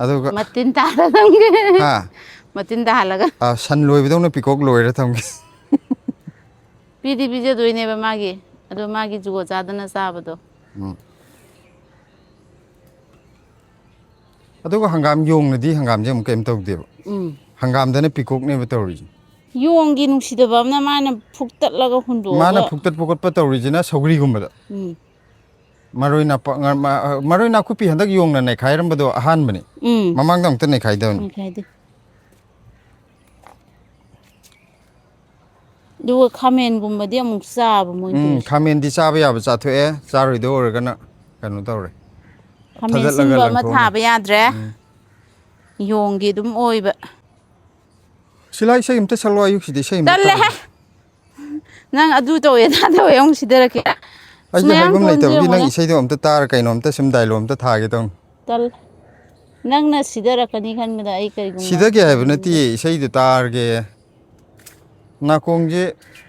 ꯑꯗꯨꯒ ꯃꯇꯤꯟ ꯇꯥꯗ ꯊꯝꯒꯦ꯫ ꯍꯥ? ꯃꯇꯤꯟ ꯇꯥꯍꯜꯂꯒ꯫ ꯑꯥ, ꯁꯟ ꯂꯣꯏꯕꯗꯧꯅ ꯄꯤꯀꯣꯛ ꯂꯣꯏꯔ ꯊꯝꯒꯦ꯫ ꯄꯤꯗꯤ ꯄꯤꯖꯗꯣꯏꯅꯦꯕ ꯃꯥꯒꯤ꯫ ꯑꯗꯣ ꯃꯥꯒꯤ ꯖꯨꯒꯣꯠ ꯆꯥꯗꯅ ꯆꯥꯕꯗꯣ꯫ ꯎꯝ꯫ ꯑꯗꯨꯒ ꯍꯪꯒꯥꯝ ꯌꯣꯡꯅꯗꯤ ꯍꯪꯒꯥꯝꯁꯦ ꯑꯃꯨꯛ ꯀꯩꯝ ꯇꯧꯗꯦꯕ꯫ ꯎꯝ꯫ ꯍꯪꯒꯥꯝꯗꯅ ꯄꯤꯀꯣꯛꯅꯦꯕ ꯇꯧꯔꯤꯁꯦ꯫ ꯌꯣꯡꯒꯤ ꯅꯨꯡꯁꯤꯗꯕ ꯑꯃꯅ ꯃꯥꯅ ꯐꯨꯛꯇꯠꯂꯒ ꯍꯨꯟꯗꯣꯛꯑꯒ꯫ ꯃꯥꯅ ꯐꯨꯛꯇꯠꯄ ꯈꯣꯠꯄ ꯇꯧꯔꯤꯁꯤꯅ ꯁꯧꯒ꯭ꯔꯤꯒꯨꯝꯕꯗ꯫ ꯎꯝ꯫ ꯃꯔꯣꯏ ꯅꯥꯄ-, ꯉ-, ꯃ-, ꯃꯔꯣꯏ ꯅꯥꯀꯨꯞꯄꯤ ꯍꯟꯗꯛ ꯌꯣꯡꯅ ꯅꯩꯈꯥꯏꯔꯝꯕꯗꯣ ꯑꯍꯥꯟꯕꯅꯤ꯫ ꯎꯝ꯫ ꯃꯃꯥꯡꯗ ꯑꯃꯨꯛꯇ ꯅꯩꯈꯥꯏꯗꯕꯅꯤ꯫ ꯅꯩꯈꯥꯏꯗꯦ꯫ ꯑꯗꯨꯒ ꯈꯥꯃꯦꯟꯒꯨꯝꯕꯗꯤ ꯑꯃꯨꯛ ꯆꯥꯕ ꯃꯣꯏꯗꯤ? ꯎꯝ, ꯈꯥꯃꯦꯟꯗꯤ ꯆꯥꯕ ꯌꯥꯕ ꯆꯥꯊꯣꯛꯑꯦ, ꯆꯥꯔꯣꯏꯗꯧ ꯑꯣꯏꯔꯒꯅ ꯀꯩꯅꯣ ꯇꯧꯔꯦ꯫ ꯈꯥꯃꯦꯟ ꯊꯥꯗꯠꯂꯒ ꯑꯁꯤꯟꯕ ꯑꯃ ꯂꯪꯊꯣꯛꯑꯝꯃꯦ꯫ ꯊꯥꯕ ꯌꯥꯗ꯭ꯔꯦ꯫ ꯎꯝ꯫ ꯌꯣꯡꯒꯤ ꯑꯗꯨꯝ ꯑꯣꯏꯕ꯫ ꯁꯤꯂꯥ ꯏꯁꯩ ꯑꯝꯇ ꯁꯛꯂꯣ ꯑꯌꯨꯛꯁꯤꯗ ꯏꯁꯩ ꯑꯝꯇ ꯇꯜꯂꯦꯍꯦ! ꯇꯧꯔꯣ꯫ ꯅꯪ ꯑꯗꯨ ꯇꯧꯋꯦ, ꯑꯗꯥ ꯇꯧꯋꯦ, ꯑꯃꯨꯛ ꯁꯤꯗꯔꯛꯀꯦ꯫ ꯑꯩꯁꯦ ꯃꯌꯥꯡ ꯍꯥꯏꯐꯝ ꯇꯣꯟꯁꯦ ꯂꯩꯇꯕꯒꯤ ꯅꯪ ꯌꯦꯡꯉꯨꯅꯦ꯫ ꯏꯁꯩꯗꯣ ꯑꯝꯇ ꯇꯥꯔ ꯀꯩꯅꯣ ꯑꯝꯇ ꯁꯨꯝ dialogue ꯑꯝꯇ ꯊꯥꯒꯦ ꯇꯧꯅꯤ꯫ ꯇꯜ-, ꯅꯪꯅ ꯁꯤꯗꯔꯛꯀꯅꯤ ꯈꯟꯕꯗ ꯑꯩ ꯀꯔꯤꯒꯨꯝꯕ ꯁꯤꯗꯒꯦ ꯍꯥꯏꯕ ꯅꯠꯇꯦ, ꯏꯁꯩꯗꯣ ꯇꯥꯔꯒꯦ꯫ ꯅꯥꯀꯣꯡꯁꯦ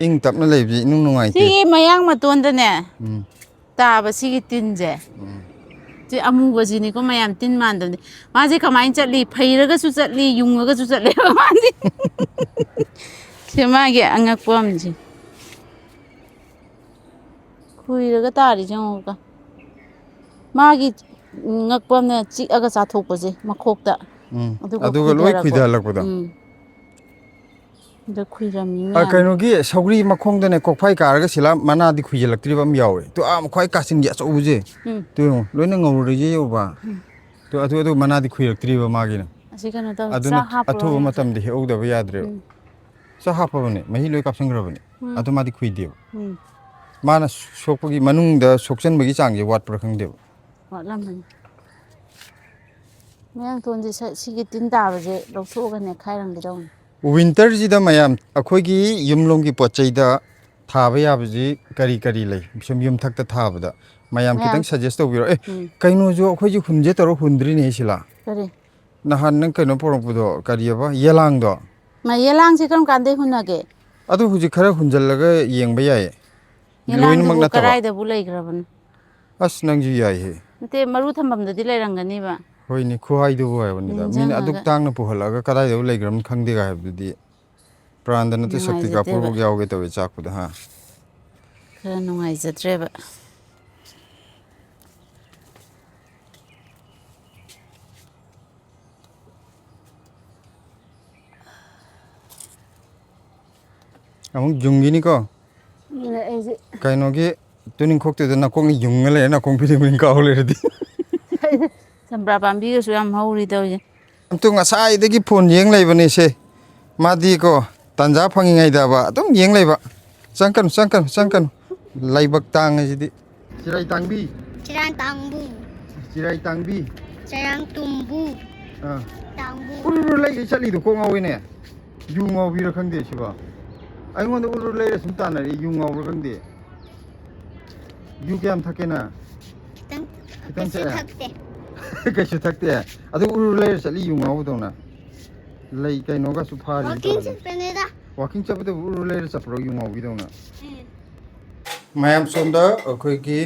ꯏꯪ ꯇꯞꯅ ꯂꯩꯕꯁꯦ ꯏꯅꯨꯡ ꯅꯨꯡꯉꯥꯏꯇꯦ꯫ ꯁꯤꯒꯤ ꯃꯌꯥꯡ ꯃꯇꯣꯟꯗꯅꯦ ꯎꯝ꯫ ꯇꯥꯕ ꯁꯤꯒꯤ ꯇꯤꯟꯁꯦ꯫ ꯎꯝ꯫ ꯁꯤ ꯑꯃꯨꯕꯁꯤꯅꯤꯀꯣ ꯃꯌꯥꯝ ꯇꯤꯟ ꯃꯥꯟꯗꯕꯅꯤ꯫ ꯃꯥꯁꯦ ꯀꯃꯥꯏꯅ ꯆꯠꯂꯤ? ꯐꯩꯔꯒꯁꯨ ꯆꯠꯂꯤ, ꯌꯨꯡꯉꯒꯁꯨ ꯆꯠꯂꯦꯕ ꯃꯥꯗꯤ꯫ ꯁꯤ ꯃꯥꯒꯤ ꯑꯉꯛꯄ ꯑꯃꯁꯦ꯫ ꯈꯨꯏꯔꯒ ꯇꯥꯔꯤꯁꯦ ꯌꯦꯡꯉꯨꯀ꯫ ꯃꯥꯒꯤ ꯉꯛꯄ ꯑꯃꯅ ꯆꯤꯛꯑꯒ ꯆꯥꯊꯣꯛꯄꯁꯦ ꯃꯈꯣꯛꯇ꯫ ꯎꯝ꯫ ꯑꯗꯨꯒ ꯑꯗꯨꯒ ꯂꯣꯏ ꯈꯨꯏꯊꯔꯛꯄ꯫ ꯈꯨꯏꯊꯍꯜꯂꯛꯄꯗꯣ꯫ ꯎꯝ꯫ ꯑꯗ ꯈꯨꯏꯔꯝꯃꯤ ꯑ, ꯃꯌꯥꯝ꯫ ꯀꯩꯅꯣꯒꯤ ꯁꯧꯒ꯭ꯔꯤ ꯃꯈꯣꯡꯗꯅꯦ ꯀꯣꯛꯐꯥꯏ ꯀꯥꯔꯒ ꯁꯤꯂꯥ ꯃꯅꯥꯗꯤ ꯈꯨꯏꯖꯤꯜꯂꯛꯇ꯭ꯔꯤꯕ ꯑꯃ ꯌꯥꯎꯋꯦ꯫ ꯇꯨ ꯑꯥ ꯈ꯭ꯋꯥꯏ ꯀꯥꯆꯤꯟꯒꯤ ꯑꯆꯧꯕꯁꯦ꯫ ꯎꯝ꯫ ꯇꯨ ꯌꯦꯡꯉꯣ, ꯂꯣꯏꯅ ꯉꯧꯔꯨꯔꯤꯁꯦ ꯌꯦꯡꯉꯣꯕ꯫ ꯎꯝ꯫ ꯇꯨ ꯑꯗꯨ, ꯑꯗꯨ ꯃꯅꯥꯗꯤ ꯈꯨꯏꯔꯛꯇ꯭ꯔꯤꯕ ꯃꯥꯒꯤꯅ꯫ ꯑꯁꯤ ꯀꯩꯅꯣ ꯇꯧ-, ꯑꯗꯨꯅ ꯆꯥꯛ ꯍꯥꯞꯄ꯭ꯔꯣ ꯑꯊꯨꯕ ꯍꯥꯏꯁꯦ? ꯃꯇꯝꯗ ꯍꯦꯛꯍꯧꯗꯕ ꯌꯥꯗ꯭ꯔꯦꯕ꯫ ꯎꯝ꯫ ꯆꯥꯛ ꯍꯥꯞꯄꯕꯅꯦ, ꯃꯍꯤ ꯂꯣꯏ ꯀꯥꯞꯁꯤꯟꯈ꯭ꯔꯕꯅꯦ꯫ ꯎꯝ꯫ ꯑꯗꯨ ꯃꯥꯗꯤ ꯈꯨꯏꯗꯦꯕ꯫ ꯎꯝ꯫ ꯃꯥꯅ ꯁꯣꯛꯄꯒꯤ ꯃꯅꯨꯡꯗ ꯁꯣꯛꯆꯟꯕꯒꯤ ꯆꯥꯡꯁꯦ ꯋꯥꯠꯄ꯭ꯔꯥ ꯈꯪꯗꯦꯕ꯫ ꯋꯥꯠꯂꯝꯃꯅꯤ꯫ ꯃꯌꯥꯡꯇꯣꯟꯁꯦ ꯁ-, ꯁꯤꯒꯤ ꯇꯤꯟ ꯇꯥꯕꯁꯦ ꯂꯧꯊꯣꯛꯑꯒ ꯅꯦꯠꯈꯥꯏꯔꯝꯒꯦ ꯇꯧꯅꯤ꯫ Winterꯁꯤꯗ ꯃꯌꯥꯝ ꯑꯩꯈꯣꯏꯒꯤ ꯌꯨꯝꯂꯣꯝꯒꯤ ꯄꯣꯠ ꯆꯩꯗ ꯊꯥꯕ ꯌꯥꯕꯁꯤ ꯀꯔꯤ ꯀꯔꯤ ꯂꯩ? ꯁꯨꯝ ꯌꯨꯝꯊꯛꯇ ꯊꯥꯕꯗ ꯃꯌꯥꯝ ꯃꯌꯥꯝ ꯈꯤꯇꯪ suggest ꯇꯧꯕꯤꯔꯣ꯫ ꯑꯦ, ꯎꯝ꯫ ꯀꯩꯅꯣꯁꯨ ꯑꯩꯈꯣꯏꯁꯨ ꯍꯨꯟꯁꯦ ꯇꯧꯔ ꯍꯨꯟꯗ꯭ꯔꯤꯅꯦ ꯁꯤꯂꯥ꯫ ꯀꯔꯤ? ꯅꯍꯥꯟ ꯅꯪ ꯀꯩꯅꯣ ꯄꯨꯔꯛꯄꯗꯣ, ꯀꯔꯤꯑꯕ? ꯌꯦꯂꯥꯡꯗꯣ꯫ ꯃꯥ, ꯌꯦꯂꯥꯡꯁꯦ ꯀꯔꯝ ꯀꯥꯟꯗꯩ ꯍꯨꯟꯅꯒꯦ? ꯑꯗꯨ ꯍꯧꯖꯤꯛ ꯈꯔ ꯍꯨꯟꯖꯜꯂꯒ ꯌꯦꯡꯕ ꯌꯥꯏꯌꯦ꯫ ꯌꯦꯂꯥꯡꯗꯨꯕꯨ ꯂꯣꯏꯅꯃꯛ ꯅꯠꯇꯕ꯫ ꯀꯗꯥꯏꯗꯕꯨ ꯂꯩꯈ꯭ꯔꯕꯅꯣ? ꯑꯁ, ꯅꯪꯁꯨ ꯌꯥꯏꯍꯦ꯫ ꯅꯠꯇꯦ, ꯃꯔꯨ ꯊꯝꯐꯝꯗꯗꯤ ꯂꯩꯔꯝꯒꯅꯤꯕ꯫ ꯍꯣꯏꯅꯦ, ꯈꯨꯍꯥꯏꯗꯨꯕꯨ ꯍꯥꯏꯕꯅꯤꯗ꯫ ꯃꯤꯅ ꯑꯗꯨꯛ ꯅꯤꯡꯁꯤꯡꯉꯒ꯫ ꯇꯥꯡꯅ ꯄꯨꯍꯜꯂꯛꯑꯒ ꯀꯗꯥꯏꯗꯕꯨ ꯂꯩꯈ꯭ꯔꯕꯅꯣ ꯈꯪꯗꯦꯒ ꯍꯥꯏꯕꯗꯨꯗꯤ꯫ ꯄ꯭ꯔꯥꯟꯗ ꯅꯠꯇꯦ, ꯁꯛꯇꯤ ꯅꯨꯡꯉꯥꯏꯖꯗꯦꯕ꯫ ꯀꯥꯄꯨꯔꯕꯨꯛ ꯌꯥꯎꯒꯦ ꯇꯧꯋꯦ ꯆꯥꯛꯄꯗ, ꯍꯥ? ꯈꯔ ꯅꯨꯡꯉꯥꯏꯖꯗ꯭ꯔꯦꯕ꯫ ꯑꯃꯨꯛ ꯌꯨꯡꯈꯤꯅꯤꯀꯣ꯫ ꯑꯗꯨꯅ ꯑꯩꯁꯦ ꯀꯩꯅꯣꯒꯤ ꯇꯨꯅꯤꯡꯈꯣꯛꯇꯨꯗ ꯅꯥꯀꯣꯡꯅ ꯌꯨꯡꯉ ꯂꯩꯔꯦ, ꯅꯥꯀꯣꯡ ꯐꯤꯗꯤꯡ ꯐꯤꯗꯤꯡ ꯀꯥꯎ ꯂꯩꯔꯗꯤ꯫ ꯆꯝꯄ꯭ꯔꯥ ꯄꯥꯝꯕꯤꯒꯁꯨ ꯌꯥꯝ ꯍꯧꯔꯤ ꯇꯧꯔꯤꯁꯦ꯫ ꯑꯝꯇ ꯉꯁꯥꯏꯗꯒꯤ ꯐꯣꯟ ꯌꯦꯡ ꯂꯩꯕꯅꯦ ꯁꯦ꯫ ꯃꯥꯗꯤꯀꯣ, ꯇꯥꯟꯖꯥ ꯐꯪꯉꯤꯉꯩꯗꯕ ꯑꯗꯨꯝ ꯌꯦꯡ ꯂꯩꯕ꯫ ꯆꯪꯀꯅꯨ, ꯆꯪꯀꯅꯨ, ꯆꯪꯀꯅꯨ꯫ ꯂꯥꯏꯕꯛ ꯇꯥꯡꯉꯤꯁꯤꯗꯤ꯫ ꯆꯤꯔꯥꯏ ꯇꯥꯡꯕꯤ꯫ ꯆꯤꯔꯥꯏ ꯇꯥꯡꯕꯨ꯫ ꯆꯤꯔꯥꯏ ꯇꯥꯡꯕꯤ꯫ ꯆꯔꯥꯡ ꯇꯨꯝꯕꯨ꯫ ꯑꯥ꯫ ꯇꯥꯡꯕꯨ꯫ ꯎꯔꯨꯔꯨ ꯂꯩꯈꯩ ꯆꯠꯂꯤꯗꯣ ꯀꯣꯛ ꯉꯥꯎꯋꯤꯅꯦ꯫ ꯌꯨ ꯉꯥꯎꯕꯤꯔ ꯈꯪꯗꯦ ꯁꯤꯕꯣ꯫ ꯑꯩꯉꯣꯟꯗ ꯎꯔꯨ ꯂꯩꯔ ꯁꯨꯝ ꯇꯥꯟꯅꯔꯤ, ꯌꯨ ꯉꯥꯎꯕ꯭ꯔꯥ ꯈꯪꯗꯦ꯫ ꯌꯨ ꯀꯌꯥꯝ ꯊꯛꯀꯦ ꯅꯪ? ꯈꯤꯇꯪ ꯈꯤꯇꯪ ꯀꯩꯁꯨ ꯊꯛꯑꯦ? ꯊꯛꯇꯦ꯫ ꯀꯩꯁꯨ ꯊꯛꯇꯦ? ꯑꯗꯨ ꯎꯔꯨ ꯂꯩꯔ ꯆꯠꯂꯤ, ꯌꯨ ꯉꯥꯎꯕꯗꯧꯅ꯫ ꯂꯩ ꯀꯩꯅꯣꯒꯁꯨ ꯐꯥꯔꯤ ꯋꯥꯀꯤꯡ ꯇꯧꯔꯤ꯫ ꯆꯠꯄꯅꯤꯗ꯫ ꯋꯥꯀꯤꯡ ꯆꯠꯄꯗꯕꯨ ꯎꯔꯨ ꯂꯩꯔ ꯆꯠꯄ꯭ꯔꯣ, ꯌꯨ ꯉꯥꯎꯕꯤꯗꯧꯅ? ꯎꯝ꯫ ꯃꯌꯥꯝ ꯁꯣꯝꯗ ꯑꯩꯈꯣꯏꯒꯤ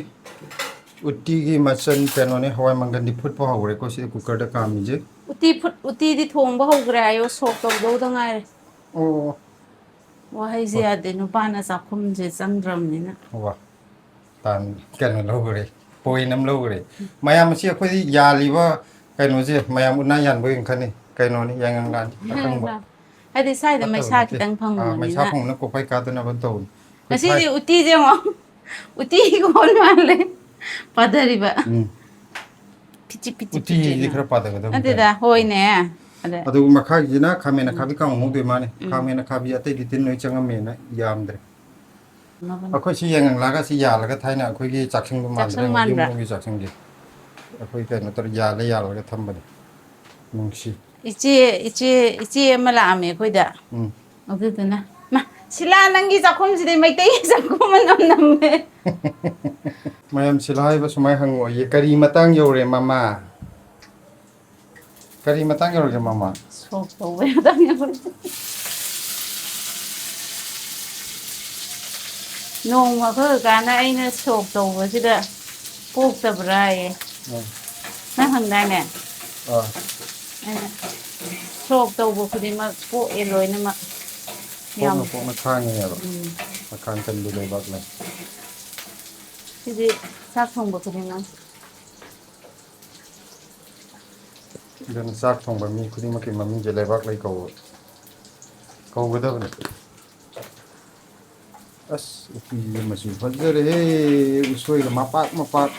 ꯎꯇꯤꯒꯤ ꯃꯆꯜ ꯀꯩꯅꯣꯅꯦ, ꯍꯋꯥꯏ ꯃꯪꯒꯟꯗꯤ ꯐꯨꯠꯄ ꯍꯧꯈ꯭ꯔꯦꯀꯣ, ꯁꯤꯗ ꯀꯨꯀꯔꯗ ꯀꯥꯝꯃꯤꯁꯦ꯫ ꯎꯇꯤ ꯐꯨꯠ-, ꯎꯇꯤꯗꯤ ꯊꯣꯡꯕ ꯍꯧꯈ꯭ꯔꯦ ꯍꯥꯏꯌꯣ, ꯁꯣꯛ ꯇꯧꯗꯧꯗ ꯉꯥꯏꯔꯦ꯫ ꯑꯣ꯫ ꯋꯥꯍꯩꯁꯦ ꯍꯣꯏ꯫ ꯌꯥꯗꯦ, ꯅꯨꯄꯥꯅ ꯆꯥꯛꯈꯨꯝꯁꯦ ꯆꯪꯗ꯭ꯔꯕꯅꯤꯅ꯫ ꯋꯥ꯫ ꯇꯥꯟ-, ꯀꯩꯅꯣ ꯂꯧꯈ꯭ꯔꯦ, point ꯑꯃ ꯂꯧꯈ꯭ꯔꯦ꯫ ꯃꯌꯥꯝ ꯑꯁꯤ ꯑꯩꯈꯣꯏꯗꯤ ꯌꯥꯜꯂꯤꯕ ꯀꯩꯅꯣꯁꯦ ꯃꯌꯥꯝ ꯎꯅꯥ ꯌꯥꯟꯕ ꯑꯣꯏꯅ ꯈꯟꯅꯤ, ꯀꯩꯅꯣꯅꯤ, ꯌꯥꯏꯉꯪꯂꯥꯅꯤ, ꯑꯀꯪꯕ꯫ ꯍꯥꯏꯗꯤ ꯁ꯭ꯋꯥꯏꯗ ꯐꯠꯇꯕ ꯃꯩꯁꯥ ꯅꯠꯇꯦ꯫ ꯈꯤꯇꯪ ꯑꯥ, ꯃꯩꯁꯥ ꯐꯪꯕꯅꯤꯅ꯫ ꯐꯪꯕꯅ ꯀꯣꯛꯐꯩ ꯀꯥꯗꯅꯕ ꯇꯧꯕꯅꯤ꯫ ꯑꯩꯈꯣꯏ ꯉꯁꯤꯗꯤ ꯊꯥꯏ- ꯎꯇꯤꯁꯦ ꯌꯦꯡꯉꯣ, ꯎꯇꯤꯒꯤ ꯈꯣꯟ ꯃꯥꯜꯂꯦ꯫ ꯄꯥꯗꯔꯤꯕ꯫ ꯎꯝ꯫ ꯐꯤꯆꯤ, ꯐꯤꯆꯤ, ꯎꯇꯤꯁꯤꯗꯤ ꯐꯤꯆꯤꯅ꯫ ꯈꯔ ꯄꯥꯗꯒꯗꯕꯅꯤ ꯅꯠꯇꯦꯗ, ꯀꯩꯅꯣ꯫ ꯍꯣꯏꯅꯦ꯫ ꯑꯗ ꯑꯗꯨꯒ ꯃꯈꯥꯒꯤꯁꯤꯅ ꯈꯥꯃꯦꯟ ꯎꯝ꯫ ꯑꯈꯥꯕꯤ ꯀꯥꯡꯍꯧ ꯉꯧꯗꯣꯏ ꯃꯥꯅꯤ꯫ ꯎꯝ꯫ ꯈꯥꯃꯦꯟ ꯑꯈꯥꯕꯤ ꯑꯇꯩꯗꯤ ꯇꯤꯟ ꯂꯣꯏ ꯆꯪꯉꯝꯃꯦꯅ ꯌꯥꯝꯗ꯭ꯔꯦ꯫ ꯃꯥꯅꯤ꯫ ꯑꯩꯈꯣꯏ ꯁꯤ ꯌꯥꯏꯉꯪꯂꯥꯒ ꯁꯤ ꯌꯥꯜꯂꯒ ꯊꯥꯏꯅ ꯑꯩꯈꯣꯏꯒꯤ ꯆꯥꯛꯁꯪꯗꯣ ꯆꯥꯛꯁꯪ ꯃꯥꯟꯗ꯭ꯔꯦ, ꯃꯥꯟꯗ꯭ꯔꯥ? ꯌꯨꯝꯂꯣꯝꯒꯤ ꯆꯥꯛꯁꯪꯁꯦ꯫ ꯑꯩꯈꯣꯏ ꯀꯩꯅꯣ ꯇꯧꯔ ꯌꯥꯜꯂ ꯌꯥꯜꯂꯒ ꯊꯝꯕꯅꯦ꯫ ꯅꯨꯡꯁꯤ꯫ ꯏꯆꯦ, ꯏꯆꯦ, ꯏꯆꯦ ꯑꯃ ꯂꯥꯛꯑꯝꯃꯦ ꯑꯩꯈꯣꯏꯗ꯫ ꯎꯝ꯫ ꯑꯗꯨꯗꯨꯅ, "ꯃꯥ, ꯁꯤꯂꯥ, ꯅꯪꯒꯤ ꯆꯥꯛꯈꯨꯝꯁꯤꯗꯤ ꯃꯩꯇꯩꯒꯤ ꯆꯥꯛꯈꯨꯝ ꯃꯅꯝ ꯅꯝꯃꯦ꯫" ꯃꯌꯥꯝ ꯁꯤꯂꯥ ꯍꯥꯏꯕ ꯁꯨꯃꯥꯏꯅ ꯍꯪꯉꯛꯑꯣꯌꯦ, "ꯀꯔꯤ ꯃꯇꯥꯡ ꯌꯧꯔꯦ, ꯃꯃꯥ?" ꯀꯔꯤ ꯃꯇꯥꯡ ꯌꯧꯔꯒꯦ, ꯃꯃꯥ? ꯁꯣꯛ ꯇꯧꯕ ꯌꯥꯗꯕꯅꯤ ꯑꯩꯈꯣꯏ꯫ ꯅꯣꯡꯃ ꯑꯩꯈꯣꯏ ꯀꯀꯥꯅ ꯑꯩꯅ ꯁꯣꯛ ꯇꯧꯕꯁꯤꯗ ꯄꯣꯛꯇꯕ꯭ꯔꯥꯌꯦ꯫ ꯑꯥ꯫ ꯅꯪ ꯍꯪꯗꯥꯏꯅꯦ? ꯑꯥ꯫ ꯑꯩꯅ ꯁꯣꯛ ꯇꯧꯕ ꯈꯨꯗꯤꯡꯃꯛ ꯄꯣꯛꯑꯦ ꯂꯣꯏꯅꯃꯛ꯫ ꯄꯣꯛꯅ ꯌꯥꯝ ꯄꯣꯛꯅ ꯈꯥꯡꯉꯦꯕ꯫ ꯎꯝ꯫ ꯃꯈꯥꯡ ꯀꯟꯕꯤ ꯂꯩꯕꯥꯛ ꯂꯩ꯫ ꯁꯤꯗꯤ ꯆꯥꯛ ꯊꯣꯡꯕ ꯈꯨꯗꯤꯡꯃꯛ꯫ ꯑꯗꯨꯅ ꯆꯥꯛ ꯊꯣꯡꯕ ꯃꯤ ꯈꯨꯗꯤꯡꯃꯛꯀꯤ ꯃꯃꯤꯡꯁꯦ ꯂꯩꯕꯥꯛ ꯂꯩ ꯀꯧꯕ, ꯀꯧꯒꯗꯕꯅꯤ꯫ ꯑꯁ, ꯎꯇꯤꯁꯦ ꯃꯆꯨ ꯐꯖꯔꯦꯍꯦ, ꯎꯁꯣꯏꯒ ꯃꯄꯥꯛ ꯃꯄꯥꯛ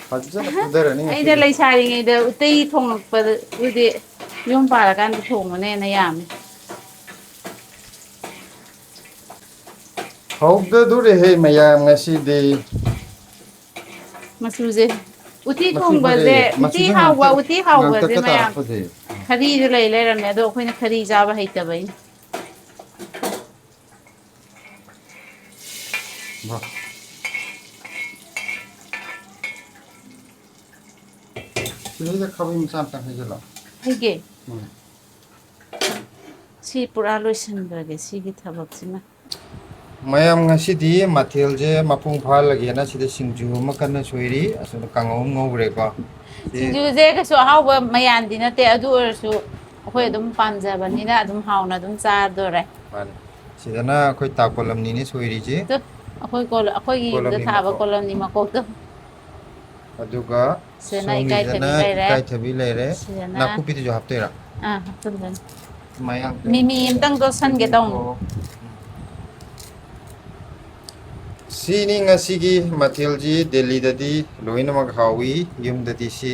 ꯐꯖꯅ ꯐꯨꯊꯔꯅꯤ ꯑꯩꯅ ꯉꯁꯤꯗꯤ꯫ ꯂꯩꯁꯥꯔꯤꯉꯩꯗ ꯎꯇꯩ ꯊꯣꯡꯉꯛꯄꯗꯨꯗꯤ ꯌꯨꯝ ꯄꯥꯜꯂꯀꯥꯟꯗ ꯊꯣꯡꯕꯅ ꯍꯦꯟꯅ ꯌꯥꯝꯃꯦ꯫ ꯍꯧꯗꯗꯣꯔꯦꯍꯦ ꯃꯌꯥꯝ ꯉꯁꯤꯗꯤ꯫ ꯃꯆꯨꯁꯦ꯫ ꯎꯇꯤ ꯃꯆꯨ ꯊꯣꯡꯕꯁꯦ, ꯐꯖꯩꯌꯦ꯫ ꯎꯇꯤ ꯃꯆꯨꯁꯦ ꯍꯥꯎꯕ, ꯉꯥꯡꯇꯛ-, ꯎꯇꯤ ꯍꯥꯎꯕꯁꯦ ꯉꯥꯡꯇꯛꯀ ꯃꯌꯥꯝ ꯇꯥꯔꯛꯄꯁꯦ꯫ ꯈꯔꯤꯗ ꯂꯩ ꯂꯩꯔꯝꯃꯦ, ꯑꯗꯣ ꯑꯩꯈꯣꯏꯅ ꯈꯔꯤ ꯆꯥꯕ ꯍꯩꯇꯕꯩꯅꯦ꯫ ꯁꯤꯗꯩꯗ ꯈꯥꯕꯩ ꯃꯆꯥ ꯑꯝꯇꯪ ꯍꯩꯖꯤꯜꯂꯣ꯫ ꯍꯩꯒꯦ꯫ ꯎꯝ꯫ ꯁꯤ ꯄꯨꯔꯥ ꯂꯣꯏꯁꯤꯟꯈ꯭ꯔꯒꯦ, ꯁꯤꯒꯤ ꯊꯕꯛꯁꯤꯃ꯫ ꯃꯌꯥꯝ, ꯉꯁꯤꯗꯤ ꯃꯊꯦꯜꯁꯦ ꯃꯄꯨꯡ ꯐꯥꯍꯜꯂꯒꯦꯅ ꯁꯤꯗ ꯁꯤꯡꯖꯨ ꯑꯃ ꯀꯟꯅ ꯁꯣꯏꯔꯤ, ꯑꯁꯣꯝꯗ ꯀꯥꯡꯉꯧ ꯑꯃ ꯉꯧꯈ꯭ꯔꯦꯀꯣ꯫ ꯁꯤ ꯁꯤꯡꯖꯨꯁꯦ ꯀꯩꯁꯨ ꯑꯍꯥꯎꯕ ꯃꯌꯥꯟꯗꯤ ꯅꯠꯇꯦ, ꯑꯗꯨ ꯑꯣꯏꯔꯁꯨ ꯑꯩꯈꯣꯏ ꯑꯗꯨꯝ ꯄꯥꯝꯖꯕꯅꯤꯅ ꯑꯗꯨꯝ ꯍꯥꯎꯅ ꯑꯗꯨꯝ ꯆꯥꯗꯣꯔꯦ꯫ ꯃꯥꯅꯦ꯫ ꯁꯤꯗꯅ ꯑꯩꯈꯣꯏ ꯇꯥ ꯀꯣꯂꯝꯅꯤꯅꯦ ꯁꯣꯏꯔꯤꯁꯦ꯫ ꯇꯨ, ꯑꯩꯈꯣꯏ ꯀꯣꯜ-, ꯑꯩꯈꯣꯏꯒꯤ ꯌꯨꯝꯗ ꯀꯣꯂꯝꯅꯤ ꯊꯥꯕ ꯃꯀꯣꯛ꯫ ꯀꯣꯂꯝꯅꯤ ꯃꯀꯣꯛꯇꯣ꯫ ꯑꯗꯨꯒ ꯁꯤꯗꯅ ꯁꯣꯝꯒꯤꯁꯤꯅ ꯏꯀꯥꯏꯊꯕꯤ ꯂꯩꯔꯦ꯫ ꯏꯀꯥꯏꯊꯕꯤ ꯂꯩꯔꯦ꯫ ꯁꯤꯗꯅ ꯅꯥꯀꯨꯞꯄꯤꯗꯨꯁꯨ ꯍꯥꯞꯇꯣꯏꯔꯥ? ꯑꯥ, ꯍꯥꯞꯆꯤꯟꯗꯣꯏꯅꯤ꯫ ꯃꯌꯥꯡ ꯃꯤꯃꯤ ꯑꯝꯇꯪ ꯇꯣꯠꯁꯟꯒꯦ ꯇꯧꯅꯤ꯫ ꯁꯤꯅꯤ ꯉꯁꯤꯒꯤ ꯃꯊꯦꯜꯁꯤ꯫ ꯗꯦꯜꯂꯤꯗꯗꯤ ꯂꯣꯏꯅꯃꯛ ꯍꯥꯎꯏ, ꯌꯨꯝꯗꯗꯤ ꯁꯤ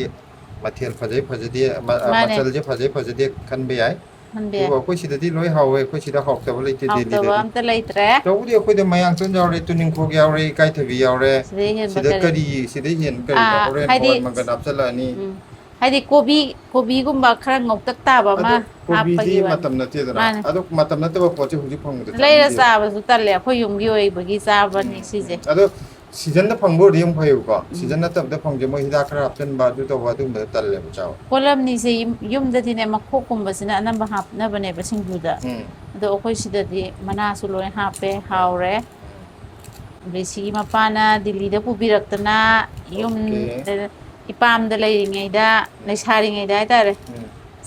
ꯃꯊꯦꯜ ꯐꯖꯩ ꯐꯖꯗꯦ, ꯃ-, ꯑ, ꯃꯥꯅꯦ꯫ ꯃꯆꯜꯁꯦ ꯐꯖꯩ ꯐꯖꯗꯦ ꯈꯟꯕ ꯌꯥꯏ꯫ ꯈꯟꯕ ꯌꯥꯏ꯫ ꯑꯗꯨꯕꯨ ꯑꯩꯈꯣꯏ ꯁꯤꯗꯗꯤ ꯂꯣꯏ ꯍꯥꯎꯋꯦ, ꯑꯩꯈꯣꯏ ꯁꯤꯗ ꯍꯥꯎꯇꯕ ꯂꯩꯇꯦ ꯍꯥꯎꯇꯕ ꯗꯦꯜꯂꯤꯗꯗꯤ꯫ ꯑꯝꯇ ꯂꯩꯇ꯭ꯔꯦ꯫ ꯇꯧꯕꯨꯗꯤ ꯑꯩꯈꯣꯏꯗ ꯃꯌꯥꯡꯇꯣꯟ ꯌꯥꯎꯔꯦ, ꯇꯨꯅꯤꯡꯈꯣꯛ ꯌꯥꯎꯔꯦ, ꯏꯀꯥꯏꯊꯕꯤ ꯌꯥꯎꯔꯦ꯫ ꯁꯤꯗꯩ ꯍꯦꯟꯕ ꯁꯤꯗ ꯀꯔꯤ? ꯀꯔꯤ, ꯁꯤꯗ ꯍꯦꯟ ꯀꯔꯤꯅꯣ? ꯑꯥ, ꯍꯣꯔꯦꯟ ꯍꯥꯏꯗꯤ, ꯍꯋꯥꯏ ꯃꯪꯒꯟ ꯍꯥꯞꯆꯜꯂꯛꯑꯅꯤ꯫ ꯎꯝ꯫ ꯍꯥꯏꯗꯤ ꯀꯣꯕꯤ, ꯀꯣꯕꯤꯒꯨꯝꯕ ꯈꯔ ꯉꯧꯇꯛ ꯇꯥꯕ ꯑꯃ ꯑꯗꯣ ꯀꯣꯕꯤꯗꯤ ꯍꯥꯞꯄꯒꯤ ꯋꯥꯅꯤ꯫ ꯃꯇꯝ ꯅꯠꯇꯦꯗꯅ꯫ ꯃꯥꯅꯦ꯫ ꯑꯗꯣ ꯃꯇꯝ ꯅꯠꯇꯕ ꯄꯣꯠꯁꯦ ꯍꯧꯖꯤꯛ ꯐꯪꯕꯗ ꯂꯩꯔ ꯆꯥꯅꯤꯡꯗꯦꯕ꯫ ꯆꯥꯕꯁꯨ ꯇꯜꯂꯦ, ꯑꯩꯈꯣꯏ ꯌꯨꯝꯒꯤ ꯑꯣꯏꯕꯒꯤ ꯆꯥꯕꯅꯤ ꯎꯝ, ꯁꯤꯁꯦ꯫ ꯎꯝ꯫ ꯑꯗꯣ ꯁꯤꯖꯟꯗ ꯐꯪꯕ ꯑꯣꯏꯔꯗꯤ ꯑꯃꯨꯛ ꯐꯩꯕꯀꯣ꯫ ꯎꯝ꯫ ꯁꯤꯖꯟ ꯅꯠꯇꯕꯗ ꯐꯪꯕꯁꯦ ꯃꯣꯏ ꯍꯤꯗꯥꯛ ꯈꯔ ꯍꯥꯞꯆꯤꯟꯕ, ꯑꯗꯨ ꯇꯧꯕ, ꯑꯗꯨꯒꯨꯝꯕꯗ ꯇꯜꯂꯦꯕ ꯆꯥꯕ꯫ ꯀꯣꯂꯝꯅꯤꯁꯦ ꯌꯨꯝ-, ꯌꯨꯝꯗꯗꯤꯅꯦ ꯃꯈꯣꯛꯀꯨꯝꯕꯁꯤꯅ ꯑꯅꯝꯕ ꯍꯥꯞꯅꯕꯅꯦꯕ ꯁꯤꯡꯖꯨꯗ꯫ ꯎꯝ꯫ ꯑꯗꯣ ꯑꯩꯈꯣꯏ ꯁꯤꯗꯗꯤ ꯃꯅꯥꯁꯨ ꯂꯣꯏ ꯍꯥꯞꯄꯦ, ꯍꯥꯎꯔꯦ꯫ ꯑꯗꯩ ꯁꯤꯒꯤ ꯃꯄꯥꯅ ꯗꯤꯜꯂꯤꯗ ꯄꯨꯕꯤꯔꯛꯇꯅ ꯑꯣꯀꯦ꯫ ꯌꯨꯝꯗ, ꯏꯄꯥꯝꯗ ꯂꯩꯔꯤꯉꯩꯗ, ꯎꯝ꯫ ꯂꯩꯁꯥꯔꯤꯉꯩꯗ ꯍꯥꯏꯇꯥꯔꯦ, ꯎꯝ꯫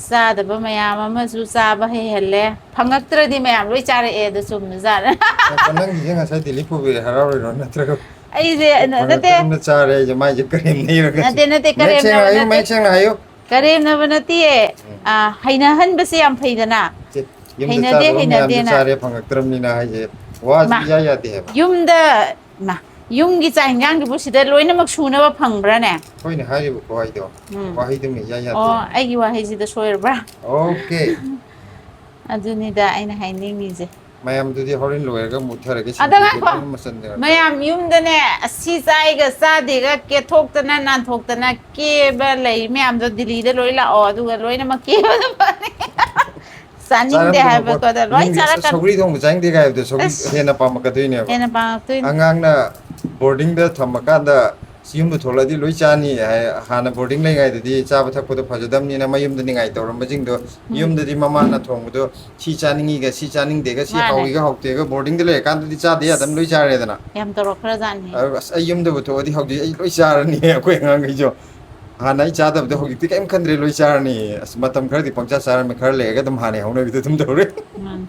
ꯆꯥꯗꯕ ꯃꯌꯥꯝ ꯑꯃꯁꯨ ꯆꯥꯕ ꯍꯩꯍꯜꯂꯦ꯫ ꯐꯪꯉꯛꯇ꯭ꯔꯗꯤ ꯃꯌꯥꯝ ꯂꯣꯏ ꯆꯥꯔꯛꯑꯦ ꯑꯗꯣ, ꯆꯨꯝꯕꯖꯥꯠꯅꯦ꯫ ꯅꯠꯇꯦ, ꯅꯪꯒꯤꯁꯦ ꯉꯁꯥꯏ ꯗꯤꯜꯂꯤ ꯄꯨꯕꯤꯔꯦ ꯍꯔꯥꯎꯔꯤꯔꯣ? ꯅꯠꯇ꯭ꯔꯒ ꯑꯦ, ꯅꯠꯇꯦ꯫ ꯐꯪꯉꯛꯇ꯭ꯔꯕꯅ ꯆꯥꯔꯦ ꯍꯥꯏꯁꯦ, ꯃꯥꯏꯁꯦ ꯀꯔꯦꯝꯅꯩꯔꯣ ꯉꯁꯤ? ꯅꯠꯇꯦ, ꯅꯠꯇꯦ, ꯃꯌꯦꯛ ꯁꯦꯡꯅ ꯀꯔꯦꯝꯅꯕ ꯍꯥꯏꯌꯨ, ꯅꯠꯇꯦ꯫ ꯃꯌꯦꯛ ꯁꯦꯡꯅ ꯍꯥꯏꯌꯨ꯫ ꯀꯔꯦꯝꯅꯕ ꯅꯠꯇꯦꯌꯦ꯫ ꯎꯝ꯫ ꯑ, ꯍꯩꯅꯍꯟꯕꯁꯦ ꯌꯥꯝ ꯐꯩꯗꯅ꯫ ꯆꯦ, ꯌꯨꯝꯗ ꯍꯩꯅꯗꯦ, ꯆꯥꯗꯕ ꯃꯌꯥꯝꯁꯨ ꯍꯩꯅꯗꯦꯅ꯫ ꯆꯥꯔꯦ, ꯐꯪꯉꯛꯇ꯭ꯔꯕꯅꯤꯅ ꯍꯥꯏꯁꯦ ꯋꯥꯁꯨ ꯃꯥ-, ꯏꯌꯥ ꯌꯥꯗꯦ ꯍꯥꯏꯕ꯫ ꯌꯨꯝꯗ, ꯃꯥ, ꯌꯨꯝꯒꯤ ꯆꯥꯛ ꯍꯤꯟꯖꯥꯡꯗꯨꯕꯨ ꯁꯤꯗ ꯂꯣꯏꯅꯃꯛ ꯁꯨꯅꯕ ꯐꯪꯕ꯭ꯔꯥꯅꯦ? ꯑꯩꯈꯣꯏꯅ ꯍꯥꯏꯔꯤꯕ ꯋꯥꯍꯩꯗꯣ, ꯎꯝ꯫ ꯋꯥꯍꯩꯗꯨꯃ ꯏꯌꯥ ꯌꯥꯗꯦ ꯑꯣ, ꯍꯥꯏꯕ꯫ ꯑꯩꯒꯤ ꯋꯥꯍꯩꯁꯤꯗ ꯁꯣꯏꯔꯕ꯭ꯔꯥ? ꯑꯣꯀꯦ꯫ ꯑꯗꯨꯅꯤꯗ ꯑꯩꯅ ꯍꯥꯏꯅꯤꯡꯉꯤꯁꯦ꯫ ꯃꯌꯥꯝꯗꯨꯗꯤ ꯍꯣꯔꯦꯟ ꯂꯣꯏꯔꯒ ꯃꯨꯠꯊꯔꯒꯦ, ꯑꯗꯣ ꯁꯤꯡꯖꯨꯗꯨ ꯉꯥꯏꯈꯣ, ꯂꯣꯏꯅ ꯃꯆꯟ ꯂꯩꯔꯒ꯫ ꯃꯌꯥꯝ ꯌꯨꯝꯗꯅꯦ, ꯑꯁꯤ ꯆꯥꯏꯒ ꯆꯥꯗꯦꯒ ꯀꯦꯊꯣꯛꯇꯅ ꯅꯥꯟꯊꯣꯛꯇꯅ ꯀꯦꯕ ꯂꯩ ꯃꯌꯥꯝꯗꯣ ꯗꯤꯜꯂꯤꯗ ꯂꯣꯏ ꯂꯥꯛꯑꯣ, ꯑꯗꯨꯒ ꯂꯣꯏꯅꯃꯛ ꯀꯦꯕꯗꯣ ꯐꯅꯤ꯫ ꯆꯥꯅꯤꯡꯗꯦ ꯆꯥꯔꯝꯗꯕ ꯍꯥꯏꯕ ꯄꯣꯠ-, ꯀꯣꯗ ꯂꯣꯏ ꯅꯪꯗꯤ ꯆꯥꯔꯛꯀꯅꯤ꯫ ꯁꯧꯒ꯭ꯔꯤ ꯊꯣꯡꯕ ꯆꯥꯅꯤꯡꯗꯦ ꯍꯥꯏꯕꯗꯣ ꯁꯧꯒ꯭ꯔꯤ ꯑꯁ꯫ ꯍꯦꯟꯅ ꯄꯥꯝꯃꯛꯀꯗꯣꯏꯅꯦꯕ꯫ ꯍꯦꯟꯅ ꯄꯥꯝꯃꯛꯇꯣꯏꯅꯤ꯫ ꯑꯉꯥꯡꯅ ꯕꯣꯔꯗꯤꯡꯗ ꯊꯝꯃꯀꯥꯟꯗ ꯁꯤ ꯌꯨꯝꯗ ꯊꯣꯛꯂꯛꯑꯗꯤ ꯂꯣꯏ ꯆꯥꯅꯤ ꯍꯥꯏ꯫ ꯍꯥꯟꯅ ꯕꯣꯔꯗꯤꯡ ꯂꯩꯉꯩꯗꯗꯤ ꯆꯥꯕ ꯊꯛꯄꯗꯣ ꯐꯖꯗꯕꯅꯤꯅ ꯃꯌꯨꯝꯗ ꯅꯤꯡꯉꯥꯏ ꯇꯧꯔꯝꯕꯁꯤꯡꯗꯣ ꯎꯝ꯫ ꯌꯨꯝꯗꯗꯤ ꯃꯃꯥꯅ ꯊꯣꯡꯕꯗꯣ ꯁꯤ ꯆꯥꯅꯤꯡꯉꯤꯒ ꯁꯤ ꯆꯥꯅꯤꯡꯗꯦꯒ ꯁꯤ ꯃꯥꯅꯦ꯫ ꯍꯥꯎꯏꯒ ꯍꯥꯎꯇꯦꯒ ꯕꯣꯔꯗꯤꯡꯗ ꯂꯩꯔꯀꯥꯟꯗꯗꯤ ꯆꯥꯗ ꯌꯥꯗꯕ ꯂꯣꯏ ꯆꯥꯔꯦꯗꯅ꯫ ꯌꯥꯝ ꯇꯧꯔꯛꯈ꯭ꯔꯖꯥꯠꯅꯤ꯫ ꯑꯗꯨꯒ ꯑꯁ ꯑꯩ ꯌꯨꯝꯗꯕꯨ ꯊꯣꯛꯑꯗꯤ ꯍꯧꯖꯤꯛ ꯑꯩ ꯂꯣꯏ ꯆꯥꯔꯅꯤ ꯑꯩꯈꯣꯏ ꯑꯉꯥꯡꯈꯩꯁꯨ꯫ ꯍꯥꯟꯅ ꯑꯩ ꯆꯥꯗꯕꯗꯣ ꯍꯧꯖꯤꯛꯇꯤ ꯀꯔꯤꯝ ꯈꯟꯗ꯭ꯔꯦ ꯂꯣꯏ ꯆꯥꯔꯅꯤ꯫ ꯑꯁ ꯃꯇꯝ ꯈꯔꯗꯤ ꯄꯪꯆꯥ ꯆꯥꯔꯝꯃꯦ ꯈꯔ ꯂꯩꯔꯒ ꯑꯗꯨꯝ ꯍꯥꯟꯅꯩ ꯍꯧꯅꯕꯤꯗ ꯑꯗꯨꯝ ꯇꯧꯔꯦ꯫ ꯃꯥꯅꯤ꯫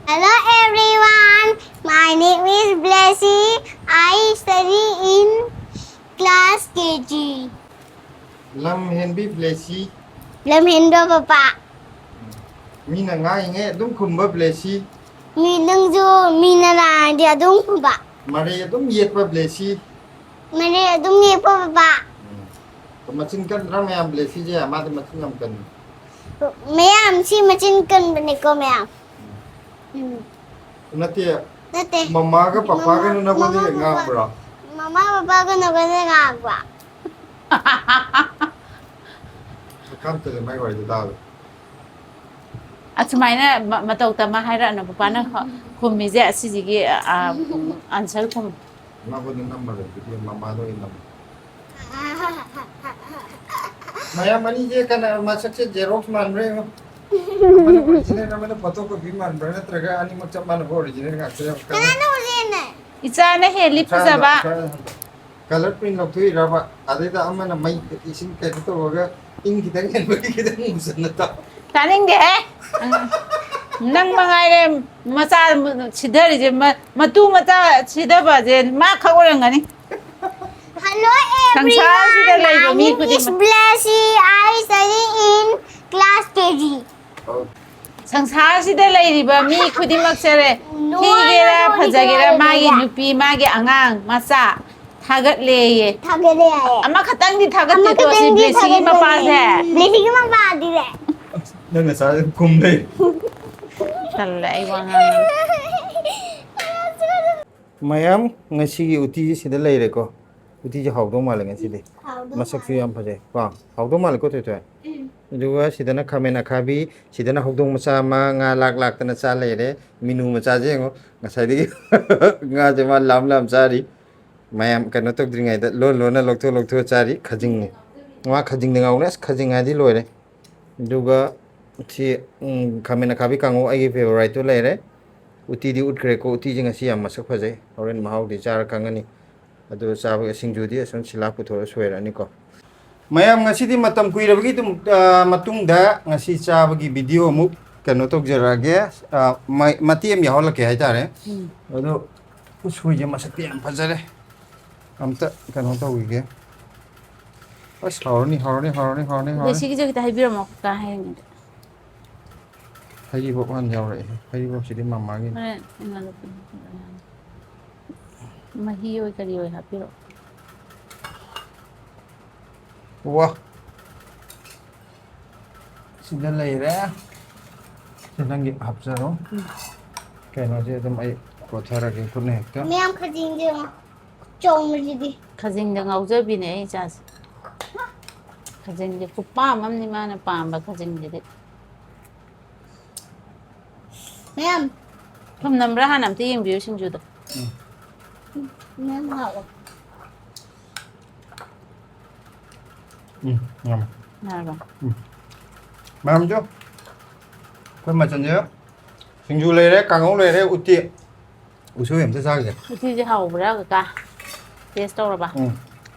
Hello everyone, my name is Blessy. I study in class K G. ꯂꯝ ꯍꯦꯟꯕꯤ ꯕ꯭ꯂꯦꯁꯤ꯫ ꯂꯝ ꯍꯦꯟꯕ ꯄꯄꯥ꯫ ꯃꯤꯅ ꯉꯥꯡꯉꯤꯉꯩ ꯑꯗꯨꯝ ꯈꯨꯝꯕ ꯕ꯭ꯂꯦꯁꯤ꯫ ꯃꯤ ꯅꯪꯁꯨ ꯃꯤꯅ ꯂꯥꯛꯑꯗꯤ ꯑꯗꯨꯝ ꯈꯨꯝꯕ꯫ ꯃꯔꯩ ꯑꯗꯨꯝ ꯌꯦꯠꯄ ꯕ꯭ꯂꯦꯁꯤ꯫ ꯃꯔꯩ ꯑꯗꯨꯝ ꯌꯦꯠꯄ ꯄꯄꯥ꯫ ꯎꯝ꯫ ꯃꯆꯤꯟ ꯀꯟꯗ꯭ꯔꯥ ꯃꯌꯥꯝ ꯕ꯭ꯂꯦꯁꯤꯁꯦ? ꯃꯥꯗꯤ ꯃꯆꯤꯟ ꯌꯥꯝ ꯀꯟꯕ꯫ ꯃꯌꯥꯝ ꯁꯤ ꯃꯆꯤꯟ ꯀꯟꯕꯅꯤꯀꯣ ꯃꯌꯥꯝ꯫ ꯎꯝ꯫ ꯅꯠꯇꯦ꯫ ꯅꯠꯇꯦ꯫ ꯃꯃꯥꯒ ꯄꯄꯥꯒꯅ ꯃꯃꯥ, ꯅꯪꯉꯣꯟꯗ ꯃꯃꯥ ꯍꯦꯛ ꯄꯄꯥ-, ꯉꯥꯡꯕ꯭ꯔꯣ? ꯃꯃꯥ ꯄꯄꯥꯒ ꯅꯪꯉꯣꯟꯗ ꯉꯥꯡꯕ꯭ꯔꯣ? ꯀꯥꯞꯇꯗ ꯃꯥꯏ ꯋꯥꯔꯤꯗꯣ ꯇꯥꯕ꯫ ꯑꯁꯨꯃꯥꯏꯅ ꯃ-, ꯃꯇꯧ ꯇꯝꯃ ꯍꯥꯏꯔꯛꯑꯅꯨ꯫ ꯄꯄꯥꯅ ꯈ-, ꯈꯨꯝꯃꯤꯁꯦ ꯑꯁꯤꯁꯤꯒꯤ, ꯑ, answer ꯈꯨꯝ꯫ ꯃꯉꯣꯟꯗ ꯅꯝꯃꯔꯣꯏ, ꯑꯗꯨꯗꯤ ꯃꯃꯥꯗ ꯑꯣꯏꯅ ꯅꯝꯃꯣ꯫ ꯃꯌꯥꯝ ꯑꯅꯤꯁꯦ ꯀꯅꯥ ꯃꯁꯛꯁꯦ Xerox ꯃꯥꯟꯕ꯭ꯔꯥ ꯌꯦꯡꯉꯣ꯫ ꯑꯃꯅ original, ꯑꯃꯅ photocopy ꯃꯥꯟꯕ꯭ꯔꯥ, ꯅꯠꯇ꯭ꯔꯒ ꯑꯅꯤꯃꯛ ꯆꯞ ꯃꯥꯟꯅꯕ original ꯉꯥꯛꯇ ꯌꯥꯎꯕ꯭ꯔꯥ? ꯀꯅꯥꯅ original? ꯏꯆꯥꯅ ꯍꯦꯜꯂꯤ ꯈꯔ ꯐꯖꯕ꯫ ꯈꯔ ꯍꯟꯊ-, colour print ꯂꯧꯊꯣꯛꯏꯔꯕ? ꯑꯗꯩꯗ ꯑꯃꯅ ꯃꯩ ꯏꯁꯤꯡ ꯀꯩꯅꯣ ꯇꯧꯔꯒ ꯏꯪ ꯈꯤꯇꯪ ꯍꯦꯟꯕꯒꯤ ꯈꯤꯇꯪ ꯃꯨꯁꯟꯅ ꯇꯧ-, ꯇꯥꯅꯤꯡꯗꯦꯍꯦ꯫ ꯅꯪ ꯃꯉꯥꯏꯔꯦ ꯃꯆꯥ ꯁꯤꯗꯔꯤꯁꯦ, ꯃ-, ꯃꯇꯨ ꯃꯆꯥ ꯁꯤꯗꯕꯁꯦ ꯃꯥ ꯈꯛ ꯑꯣꯏꯔꯝꯒꯅꯤ꯫ Hello ꯁꯪꯁꯥꯔꯁꯤꯗ everyone, ꯂꯩꯕ my ꯃꯤ name is ꯈꯨꯗꯤꯡꯃꯛ꯫ Blessy. I study in class K G. ꯁꯪꯁꯥꯔꯁꯤꯗ ꯂꯩꯔꯤꯕ ꯃꯤ ꯈꯨꯗꯤꯡꯃꯛꯁꯦ ꯊꯤꯒꯦꯔꯥ ꯐꯖꯒꯦꯔꯥ ꯃꯥꯒꯤ ꯅꯨꯄꯤ, ꯃꯥꯒꯤ ꯑꯉꯥꯡ, ꯃꯆꯥ ꯊꯥꯒꯠꯂꯦꯌꯦ꯫ ꯊꯥꯒꯠꯂꯦ ꯍꯥꯏꯌꯦ꯫ ꯑꯃꯈꯛꯇꯪꯗꯤ ꯊꯥꯒꯠꯇꯦꯀꯣ ꯁꯤ ꯑꯃꯈꯛꯇꯪꯗꯤ ꯕ꯭ꯂꯦꯁꯤꯒꯤ ꯊꯥꯒꯠꯄꯅꯦ꯫ ꯃꯄꯥꯁꯦ꯫ ꯕ꯭ꯂꯦꯁꯤꯒꯤ ꯃꯄꯥꯗꯤꯅꯦ꯫ ꯅꯪ ꯅꯆꯥ ꯈꯨꯝꯗꯦ꯫ ꯇꯜꯂꯦ ꯑꯩ ꯋꯥ ꯉꯥꯡꯉꯦ꯫ ꯃꯌꯥꯝ, ꯉꯁꯤꯒꯤ ꯎꯇꯤꯁꯦ ꯁꯤꯗ ꯂꯩꯔꯦꯀꯣ꯫ ꯎꯇꯤꯁꯦ ꯍꯥꯎꯗꯧ ꯃꯥꯜꯂꯦ ꯉꯁꯤꯗꯤ꯫ ꯍꯥꯎꯗꯧ ꯃꯁꯛꯁꯨ ꯃꯥꯜꯂꯦ꯫ ꯌꯥꯝ ꯐꯖꯩ ꯀꯣ꯫ ꯍꯥꯎꯗꯧ ꯃꯥꯜꯂꯦꯀꯣ, ꯊꯣꯏꯊꯣꯏ? ꯎꯝ꯫ ꯑꯗꯨꯒ ꯁꯤꯗꯅ ꯈꯥꯃꯦꯟ ꯑꯈꯥꯕꯤ, ꯁꯤꯗꯅ ꯍꯧꯗꯣꯡ ꯃꯆꯥ ꯑꯃ ꯉꯥ ꯂꯥꯛ ꯂꯥꯛꯇꯅ ꯆꯥ ꯂꯩꯔꯦ꯫ ꯃꯤꯅꯨ ꯃꯆꯥꯁꯦ ꯌꯦꯡꯉꯣ, ꯉꯁꯥꯏꯗꯒꯤ ꯉꯥꯁꯦ ꯃꯥ ꯂꯥꯝ ꯂꯥꯝ ꯆꯥꯔꯤ꯫ ꯃꯌꯥꯝ ꯀꯩꯅꯣ ꯇꯧꯗ꯭ꯔꯤꯉꯩꯗ ꯂꯣꯟ ꯂꯣꯟꯅ ꯂꯧꯊꯣꯛ ꯂꯧꯊꯣꯛꯑ ꯆꯥꯔꯤ꯫ ꯈꯖꯤꯡꯅꯤ꯫ ꯃꯥ ꯈꯖꯤꯡꯗ ꯉꯥꯎꯅ, ꯑꯁ, ꯈꯖꯤꯡ ꯍꯥꯏꯗꯤ ꯂꯣꯏꯔꯦ꯫ ꯑꯗꯨꯒ ꯁꯤ, ꯎꯝ, ꯈꯥꯃꯦꯟ ꯑꯈꯥꯕꯤ ꯀꯥꯡꯉꯧ ꯑꯩꯒꯤ favourite ꯇꯨ ꯂꯩꯔꯦ꯫ ꯎꯇꯤꯗꯤ ꯎꯠꯈ꯭ꯔꯦꯀꯣ, ꯎꯇꯤꯁꯦ ꯉꯁꯤ ꯌꯥꯝ ꯃꯁꯛ ꯐꯖꯩ꯫ ꯍꯣꯔꯦꯟ ꯃꯍꯥꯎꯗꯤ ꯆꯥꯔ ꯈꯪꯉꯅꯤ꯫ ꯑꯗꯨ ꯆꯥꯕꯒꯤ ꯁꯤꯡꯖꯨꯗꯤ ꯑꯁꯨꯝ ꯁꯤꯂꯥꯛ ꯄꯨꯊꯣꯛꯑ ꯁꯣꯏꯔꯅꯤꯀꯣ꯫ ꯃꯌꯥꯝ ꯉꯁꯤꯗꯤ ꯃꯇꯝ ꯀꯨꯏꯔꯕꯒꯤ ꯇꯨꯡ-, ꯑ, ꯃꯇꯨꯡꯗ ꯉꯁꯤ ꯆꯥꯕꯒꯤ video ꯑꯃꯨꯛ ꯀꯩꯅꯣ ꯇꯧꯖꯔꯛꯑꯒꯦ꯫ ꯑ, ꯃ-, ꯃꯇꯦꯛ ꯑꯃ ꯌꯥꯎꯍꯜꯂꯛꯀꯦ ꯍꯥꯏꯇꯥꯔꯦ꯫ ꯎꯝ꯫ ꯑꯗꯣ ꯎꯁꯣꯏꯁꯦ ꯃꯁꯛꯇꯤ ꯌꯥꯝ ꯐꯖꯔꯦ꯫ ꯑꯝꯇ ꯀꯩꯅꯣ ꯇꯧꯈꯤꯒꯦ꯫ ꯑꯁ, ꯍꯥꯎꯔꯅꯤ, ꯍꯥꯎꯔꯅꯤ, ꯍꯥꯎꯔꯅꯤ, ꯍꯥꯎꯔꯅꯤ, ꯑꯗꯣ ꯍꯥꯎꯔꯅꯤ꯫ ꯁꯤꯒꯤꯁꯨ ꯈꯤꯇ ꯍꯥꯏꯕꯤꯔꯝꯃꯣ, ꯀꯀꯥ ꯍꯌꯦꯡꯗꯤ꯫ ꯍꯩꯔꯤꯕꯣꯞ ꯍꯥꯟꯅ ꯌꯥꯎꯔꯛꯑꯦ꯫ ꯍꯩꯔꯤꯕꯣꯞꯁꯤꯗꯤ ꯃꯃꯥꯒꯤꯅꯤ꯫ ꯍꯣꯔꯦꯟ ꯏꯃꯥꯟꯅꯕꯤꯅ ꯄꯨꯔꯛꯑꯣ ꯍꯥꯏꯕꯅꯤ꯫ ꯃꯍꯤ ꯑꯣꯏ ꯀꯔꯤ ꯑꯣꯏ ꯍꯥꯞꯄꯤꯔꯛꯑꯣ꯫ ꯋꯥ꯫ ꯁꯤꯗ ꯂꯩꯔꯦ꯫ ꯁꯤ ꯅꯪꯒꯤ ꯍꯥꯞꯆꯔꯣ꯫ ꯎꯝ꯫ ꯀꯩꯅꯣꯁꯦ ꯑꯗꯨꯝ ꯑꯩ ꯀꯣꯠꯊꯔꯒꯦ ꯈꯨꯠꯅ ꯍꯦꯛꯇ꯫ ꯃꯌꯥꯝ ꯈꯖꯤꯡꯁꯦ ꯌꯦꯡꯉꯣ꯫ ꯆꯣꯡꯕꯁꯤꯗꯤ꯫ ꯈꯖꯤꯡꯗ ꯉꯥꯎꯖꯕꯤꯅꯦ ꯑꯩ ꯏꯆꯥꯁꯦ꯫ ꯈꯖꯤꯡꯁꯦ ꯈꯨꯄꯥꯝ ꯑꯃꯅꯤ ꯃꯥꯅ ꯄꯥꯝꯕ ꯈꯖꯤꯡꯁꯤꯗꯤ꯫ ꯃꯌꯥꯝ꯫ ꯊꯨꯝ ꯅꯝꯕ꯭ꯔꯥ ꯍꯥꯟꯅ ꯑꯝꯇ ꯌꯦꯡꯕꯤꯌꯨ ꯁꯤꯡꯖꯨꯗꯣ꯫ ꯎꯝ꯫ ꯃꯌꯥꯝ ꯍꯥꯎꯋꯦ꯫ ꯎꯝ, ꯌꯥꯝꯃꯦ꯫ ꯌꯥꯔꯕ? ꯎꯝ꯫ ꯃꯌꯥꯝꯁꯨ ꯑꯩꯈꯣꯏ ꯃꯆꯜꯁꯦ ꯁꯤꯡꯖꯨ ꯂꯩꯔꯦ, ꯀꯥꯡꯍꯧ ꯂꯩꯔꯦ, ꯎꯇꯤ꯫ ꯎꯁꯣꯏ ꯑꯝꯇ ꯆꯥꯒꯦ꯫ ꯎꯇꯤꯁꯦ ꯍꯥꯎꯕ꯭ꯔꯥ ꯀꯀꯥ? Taste ꯇꯧꯔꯕ? ꯎꯝ꯫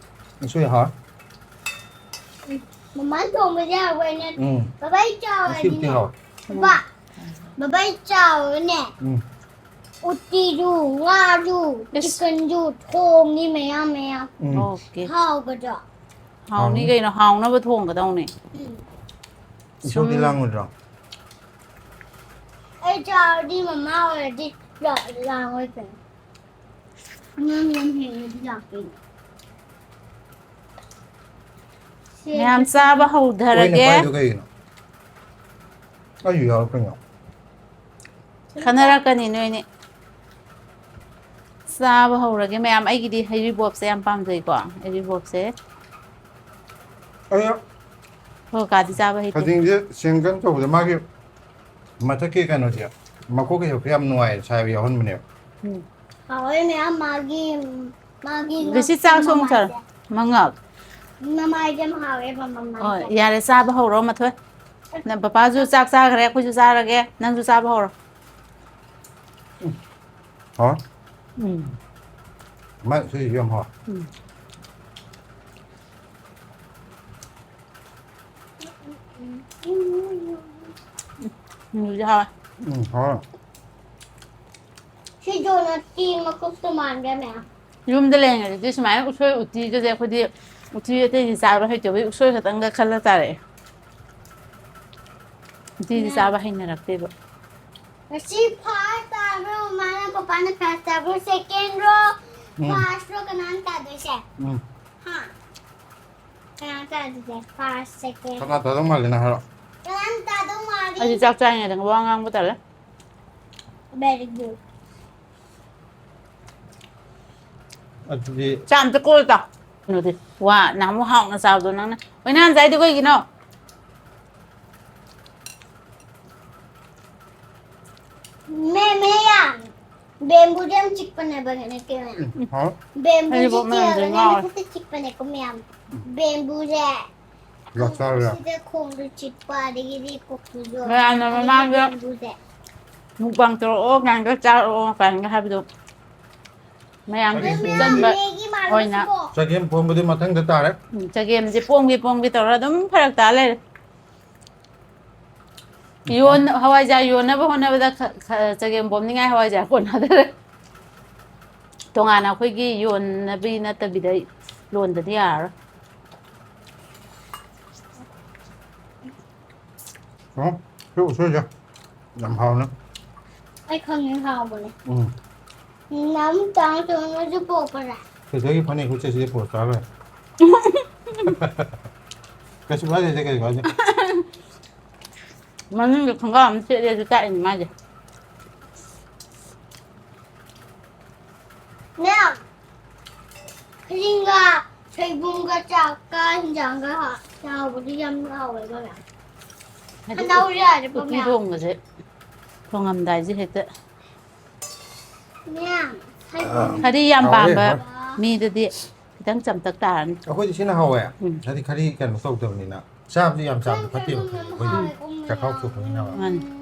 ꯎꯁꯣꯏ ꯍꯥꯎꯋꯦ꯫ ꯃꯃꯥ ꯊꯣꯡꯕꯁꯦ ꯍꯥꯎꯕ꯭ꯔꯥꯅꯦ? ꯎꯝ꯫ ꯕꯕꯥ, ꯑꯩ ꯆꯥꯎꯔꯗꯤꯅꯦ꯫ ꯉꯁꯤ ꯎꯇꯤ ꯍꯥꯎꯋꯦ꯫ ꯕꯕꯥ, ꯕꯕꯥ, ꯑꯩ ꯆꯥꯎꯔꯅꯦ꯫ ꯎꯝ꯫ ꯎꯇꯤꯁꯨ, ꯉꯥꯁꯨ, ꯏꯁ꯫ Chickenꯁꯨ ꯊꯣꯡꯅꯤ ꯃꯌꯥꯝ ꯃꯌꯥꯝ꯫ ꯎꯝ꯫ Okay꯫ ꯍꯥꯎꯒꯗ꯭ꯔꯣ? ꯍꯥꯎꯅꯤ ꯍꯥꯎꯅꯤ꯫ ꯀꯩꯅꯣ, ꯍꯥꯎꯅꯕ ꯊꯣꯡꯒꯗꯧꯅꯤ꯫ ꯎꯝ꯫ ꯏꯁꯧꯗꯤ ꯁꯨꯝ ꯂꯥꯡꯉꯣꯏꯗ꯭ꯔꯣ? ꯑꯩ ꯆꯥꯔꯗꯤ ꯃꯃꯥ ꯑꯣꯏꯔꯗꯤ ꯂꯥ-, ꯂꯥꯡꯉꯣꯏ ꯀꯩꯅꯣ꯫ ꯅꯪ ꯌꯥꯝ ꯍꯦꯟꯅꯗꯤ ꯂꯥꯛꯇꯣꯏꯅꯦ꯫ ꯃꯌꯥꯝ ꯆꯥꯕ ꯍꯧꯊꯔꯒꯦ꯫ ꯀꯣꯏꯅ ꯄꯥꯏꯗꯣ ꯀꯩꯒꯤꯅꯣ? ꯑꯩꯁꯨ ꯌꯥꯎꯔꯛꯀꯅꯤ꯫ ꯈꯟꯅꯔꯛꯀꯅꯤ ꯅꯣꯏꯅꯤ꯫ ꯆꯥꯕ ꯍꯧꯔꯒꯦ ꯃꯌꯥꯝ꯫ ꯑꯩꯒꯤꯗꯤ ꯍꯩꯔꯤꯕꯣꯞꯁꯦ ꯌꯥꯝ ꯄꯥꯝꯖꯩꯀꯣ꯫ ꯍꯩꯔꯤꯕꯣꯞꯁꯦ꯫ ꯑꯩ ꯑꯩꯈꯣꯏ ꯀꯥꯗꯤ ꯆꯥꯕ ꯍꯩꯇꯦ꯫ ꯈꯖꯤꯡꯁꯦ ꯁꯦꯡꯒꯟ ꯇꯧꯕꯗ ꯃꯥꯒꯤ ꯃꯊꯛꯀꯤ ꯀꯩꯅꯣꯁꯦ, ꯃꯀꯣꯛꯀꯤ ꯁꯔꯨꯛꯁꯦ ꯌꯥꯝ ꯅꯨꯡꯉꯥꯏ ꯁꯥꯏꯕ ꯌꯥꯎꯍꯟꯕꯅꯦꯕ꯫ ꯎꯝ꯫ ꯍꯥꯎꯋꯦ ꯃꯌꯥꯝ ꯃꯥꯒꯤ, ꯃꯥꯒꯤ ꯕꯤꯁꯤ ꯆꯥꯛ ꯁꯣꯡ ꯆꯥꯔꯣ꯫ ꯃꯃꯥꯏꯁꯦ꯫ ꯃꯉꯛ꯫ ꯃꯃꯥꯏꯁꯦ ꯌꯥꯝ ꯍꯥꯎꯋꯦꯕ, ꯃꯃꯥꯏꯁꯦ꯫ ꯍꯣꯏ, ꯌꯥꯔꯦ, ꯆꯥꯕ ꯍꯧꯔꯣ ꯃꯊꯣꯏ꯫ ꯅꯪ ꯄꯄꯥꯁꯨ ꯆꯥꯛ ꯆꯥꯈ꯭ꯔꯦ, ꯑꯩꯈꯣꯏꯁꯨ ꯆꯥꯔꯒꯦ, ꯅꯪꯁꯨ ꯆꯥꯕ ꯍꯧꯔꯣ꯫ ꯎꯝ꯫ ꯍꯥꯎꯋꯦ꯫ ꯎꯝ꯫ ꯃꯥꯏ ꯁꯤꯁꯨ ꯌꯥꯝ ꯍꯥꯎꯋꯦ꯫ ꯎꯝ꯫ ꯎꯝ, ꯍꯥꯎꯋꯦ꯫ ꯎꯝ, ꯍꯥꯎꯋꯦ꯫ ꯁꯤ ꯗꯣꯅꯠꯀꯤ ꯃꯀꯨꯞꯇꯣ ꯃꯥꯟꯕ꯭ꯔꯥ, ꯃꯌꯥꯝ? ꯌꯨꯝꯗ ꯂꯩꯔꯤꯉꯩꯗꯗꯤ ꯁꯨꯃꯥꯏꯅ ꯎꯁꯣꯏ ꯎꯇꯤꯒꯁꯦ ꯑꯩꯈꯣꯏꯗꯤ ꯎꯇꯤ ꯑꯇꯩꯗꯤ ꯆꯥꯕ ꯍꯩꯇꯕꯒꯤ ꯎꯁꯣꯏ ꯈꯛꯇꯪꯒ ꯈꯜꯂ ꯆꯥꯔꯛꯑꯦ꯫ ꯎꯇꯤꯗꯤ ꯎꯝ꯫ ꯆꯥꯕ ꯍꯩꯅꯔꯛꯇꯦꯕ꯫ ꯉꯁꯤ first ꯇꯥꯕ꯭ꯔꯣ? ꯃꯃꯥꯅ ꯄꯄꯥꯅ first ꯇꯥꯕ꯭ꯔꯣ? Second ꯔꯣ? ꯎꯝ꯫ First ꯔꯣ? ꯀꯅꯥꯅ ꯇꯥꯗꯣꯏꯁꯦ? ꯎꯝ꯫ ꯍꯥ? ꯀꯅꯥ ꯇꯥꯗꯣꯏꯁꯦ? First, second꯫ ꯀꯅꯥ ꯇꯥꯗꯧ ꯃꯥꯜꯂꯤ ꯅꯪ ꯍꯥꯏꯔꯣ? ꯀꯅꯥꯅ ꯇꯥꯗꯧ ꯃꯥꯜꯂꯤ? ꯑꯩꯗꯤ ꯆꯥꯛ ꯆꯥꯔꯤꯉꯩꯗ ꯋꯥ ꯉꯥꯡꯕ ꯇꯜꯂꯦ꯫ Very good꯫ ꯑꯗꯨꯗꯤ ꯆꯥ ꯑꯝꯇ ꯀꯣꯜ ꯇꯥꯎ꯫ ꯀꯩꯅꯣꯗꯤ, ꯋꯥ ꯅꯍꯥꯟꯃꯨꯛ ꯍꯥꯎꯅ ꯆꯥꯕꯗꯣ ꯅꯪꯅ, "ꯍꯣꯏ, ꯅꯍꯥꯟ ꯆꯥꯏꯗꯣ ꯀꯩꯒꯤꯅꯣ?" ꯃꯦ, ꯃꯦ ꯌꯥꯝ ꯕꯦꯝꯕꯨꯁꯦ ꯌꯥꯝ ꯆꯤꯛꯄꯅꯦꯕ, ꯀꯩꯅꯣ, ꯀꯩꯅꯣ꯫ ꯎꯝ, ꯍꯥꯎ꯫ ꯕꯦꯝꯕꯨꯁꯦ ꯍꯩꯔꯤꯕꯣꯛ ꯃꯌꯥꯝꯁꯦ ꯆꯤꯛꯑꯒꯅꯦ ꯉꯥꯎꯔꯦ꯫ ꯃꯊꯛꯇ ꯆꯤꯛꯄꯅꯦꯀꯣ ꯃꯌꯥꯝ꯫ ꯕꯦꯝꯕꯨꯁꯦ꯫ ꯂꯥꯛꯆꯔꯦ꯫ ꯁꯤꯗ ꯈꯣꯡꯁꯨ ꯆꯤꯛꯄ, ꯑꯗꯒꯤꯗꯤ ꯀꯣꯛꯁꯨ ꯌꯣꯠꯄ, ꯃꯌꯥꯝꯅ ꯑꯗꯒꯤ ꯃꯃꯥꯡꯗ ꯕꯦꯝꯕꯨꯁꯦ꯫ ꯃꯨꯛꯕꯥꯡ ꯇꯧꯔꯛꯑꯣ ꯀꯥꯏꯅꯒ ꯆꯥꯔꯛꯑꯣ ꯀꯥꯏꯅꯒ ꯍꯥꯏꯕꯗꯣ ꯃꯌꯥꯝꯒꯤ ꯆꯥꯒꯦ꯫ ꯁꯤꯖꯟꯕ ꯃꯦꯒꯤ ꯃꯥꯟꯕ ꯑꯣꯏꯅ꯫ ꯁꯤꯕꯣ꯫ ꯆꯒꯦꯝ ꯄꯣꯝꯕꯗꯤ ꯃꯊꯪꯗ ꯇꯥꯔꯦ꯫ ꯎꯝ, ꯆꯒꯦꯝꯁꯦ ꯄꯣꯝꯒꯦ ꯄꯣꯝꯒꯦ ꯇꯧꯔ ꯑꯗꯨꯝ ꯐꯔꯛ ꯇꯥ ꯂꯩꯔꯦ꯫ ꯌꯣꯟ-, ꯍꯋꯥꯏꯖꯥꯔ ꯌꯣꯟꯅꯕ ꯍꯣꯠꯅꯕꯗ ꯈ-, ꯈ-, ꯆꯒꯦꯝ ꯄꯣꯝꯅꯤꯡꯉꯥꯏ ꯍꯋꯥꯏꯖꯥꯔ ꯀꯣꯟꯅꯗꯔꯦ꯫ ꯇꯣꯉꯥꯟꯅ ꯑꯩꯈꯣꯏꯒꯤ ꯌꯣꯟꯅꯕꯤ ꯅꯠꯇꯕꯤꯗ ꯂꯣꯟꯗꯗꯤ ꯌꯥꯔꯔꯣꯏ꯫ ꯎꯝ, ꯁꯤ ꯎꯁꯣꯏꯁꯦ ꯌꯥꯝ ꯍꯥꯎꯅ꯫ ꯑꯩ ꯈꯪꯉꯦ, ꯍꯥꯎꯕꯅꯦ꯫ ꯎꯝ꯫ ꯅꯝ ꯇꯥꯡ ꯇꯣꯡꯅꯁꯨ ꯄꯣꯛꯄꯔꯥ? ꯁꯤꯗꯒꯤ ꯐꯅꯦꯛ ꯈꯨꯠꯁꯦ ꯁꯤꯗ ꯄꯨꯔꯛ ꯆꯥꯈ꯭ꯔꯦ꯫ ꯀꯩꯁꯨ ꯀꯥꯏꯗꯦ, ꯀꯩꯁꯨ ꯀꯥꯏꯗꯦ꯫ ꯃꯅꯨꯡꯗ ꯈꯣꯡꯒ꯭ꯔꯥꯎ ꯑꯃ ꯁꯦꯠꯂꯦ, ꯑꯗꯨ ꯇꯥꯛꯏꯅꯦ ꯃꯥꯁꯦ꯫ ꯃꯦꯝ, ꯈꯖꯤꯡꯒ ꯁꯣꯏꯕꯨꯝꯒ ꯆꯥꯛꯀ ꯍꯤꯟꯖꯥꯡꯒ ꯍꯥ-, ꯆꯥꯎꯕꯗꯤ ꯌꯥꯝ ꯍꯥꯎꯋꯦꯕ ꯃꯌꯥꯝ꯫ ꯍꯥꯏꯗꯤ ꯈꯟꯅꯧ ꯌꯥꯔꯦ ꯎꯇꯤ ꯃꯌꯥꯝ꯫ ꯊꯣꯡꯕꯁꯦ ꯊꯣꯡꯉꯝꯗꯥꯏꯁꯦ ꯍꯦꯛꯇ ꯃꯌꯥꯝ꯫ ꯈꯔꯤ ꯌꯥꯝ ꯍꯥꯎꯋꯦ, ꯄꯥꯝꯕ ꯍꯥꯎꯋꯦ꯫ ꯃꯤꯗꯗꯤ ꯈꯤꯇꯪ ꯆꯝꯇꯛ ꯇꯥꯔꯅꯤ꯫ ꯑꯩꯈꯣꯏꯗꯤ ꯁꯤꯅ ꯍꯥꯎꯋꯦ꯫ ꯎꯝ꯫ ꯍꯥꯏꯗꯤ ꯈꯔꯤ ꯀꯩꯅꯣ ꯇꯧꯗꯕꯅꯤꯅ ꯆꯥꯕꯗꯤ ꯌꯥꯝ ꯆꯥꯕꯗꯤ ꯐꯠꯇꯦꯕ ꯈꯔꯤ ꯑꯩꯈꯣꯏꯗꯤ ꯆꯈꯥꯎ ꯁꯣꯛꯄꯅꯤꯅꯕ꯫ ꯃꯥꯅꯤ꯫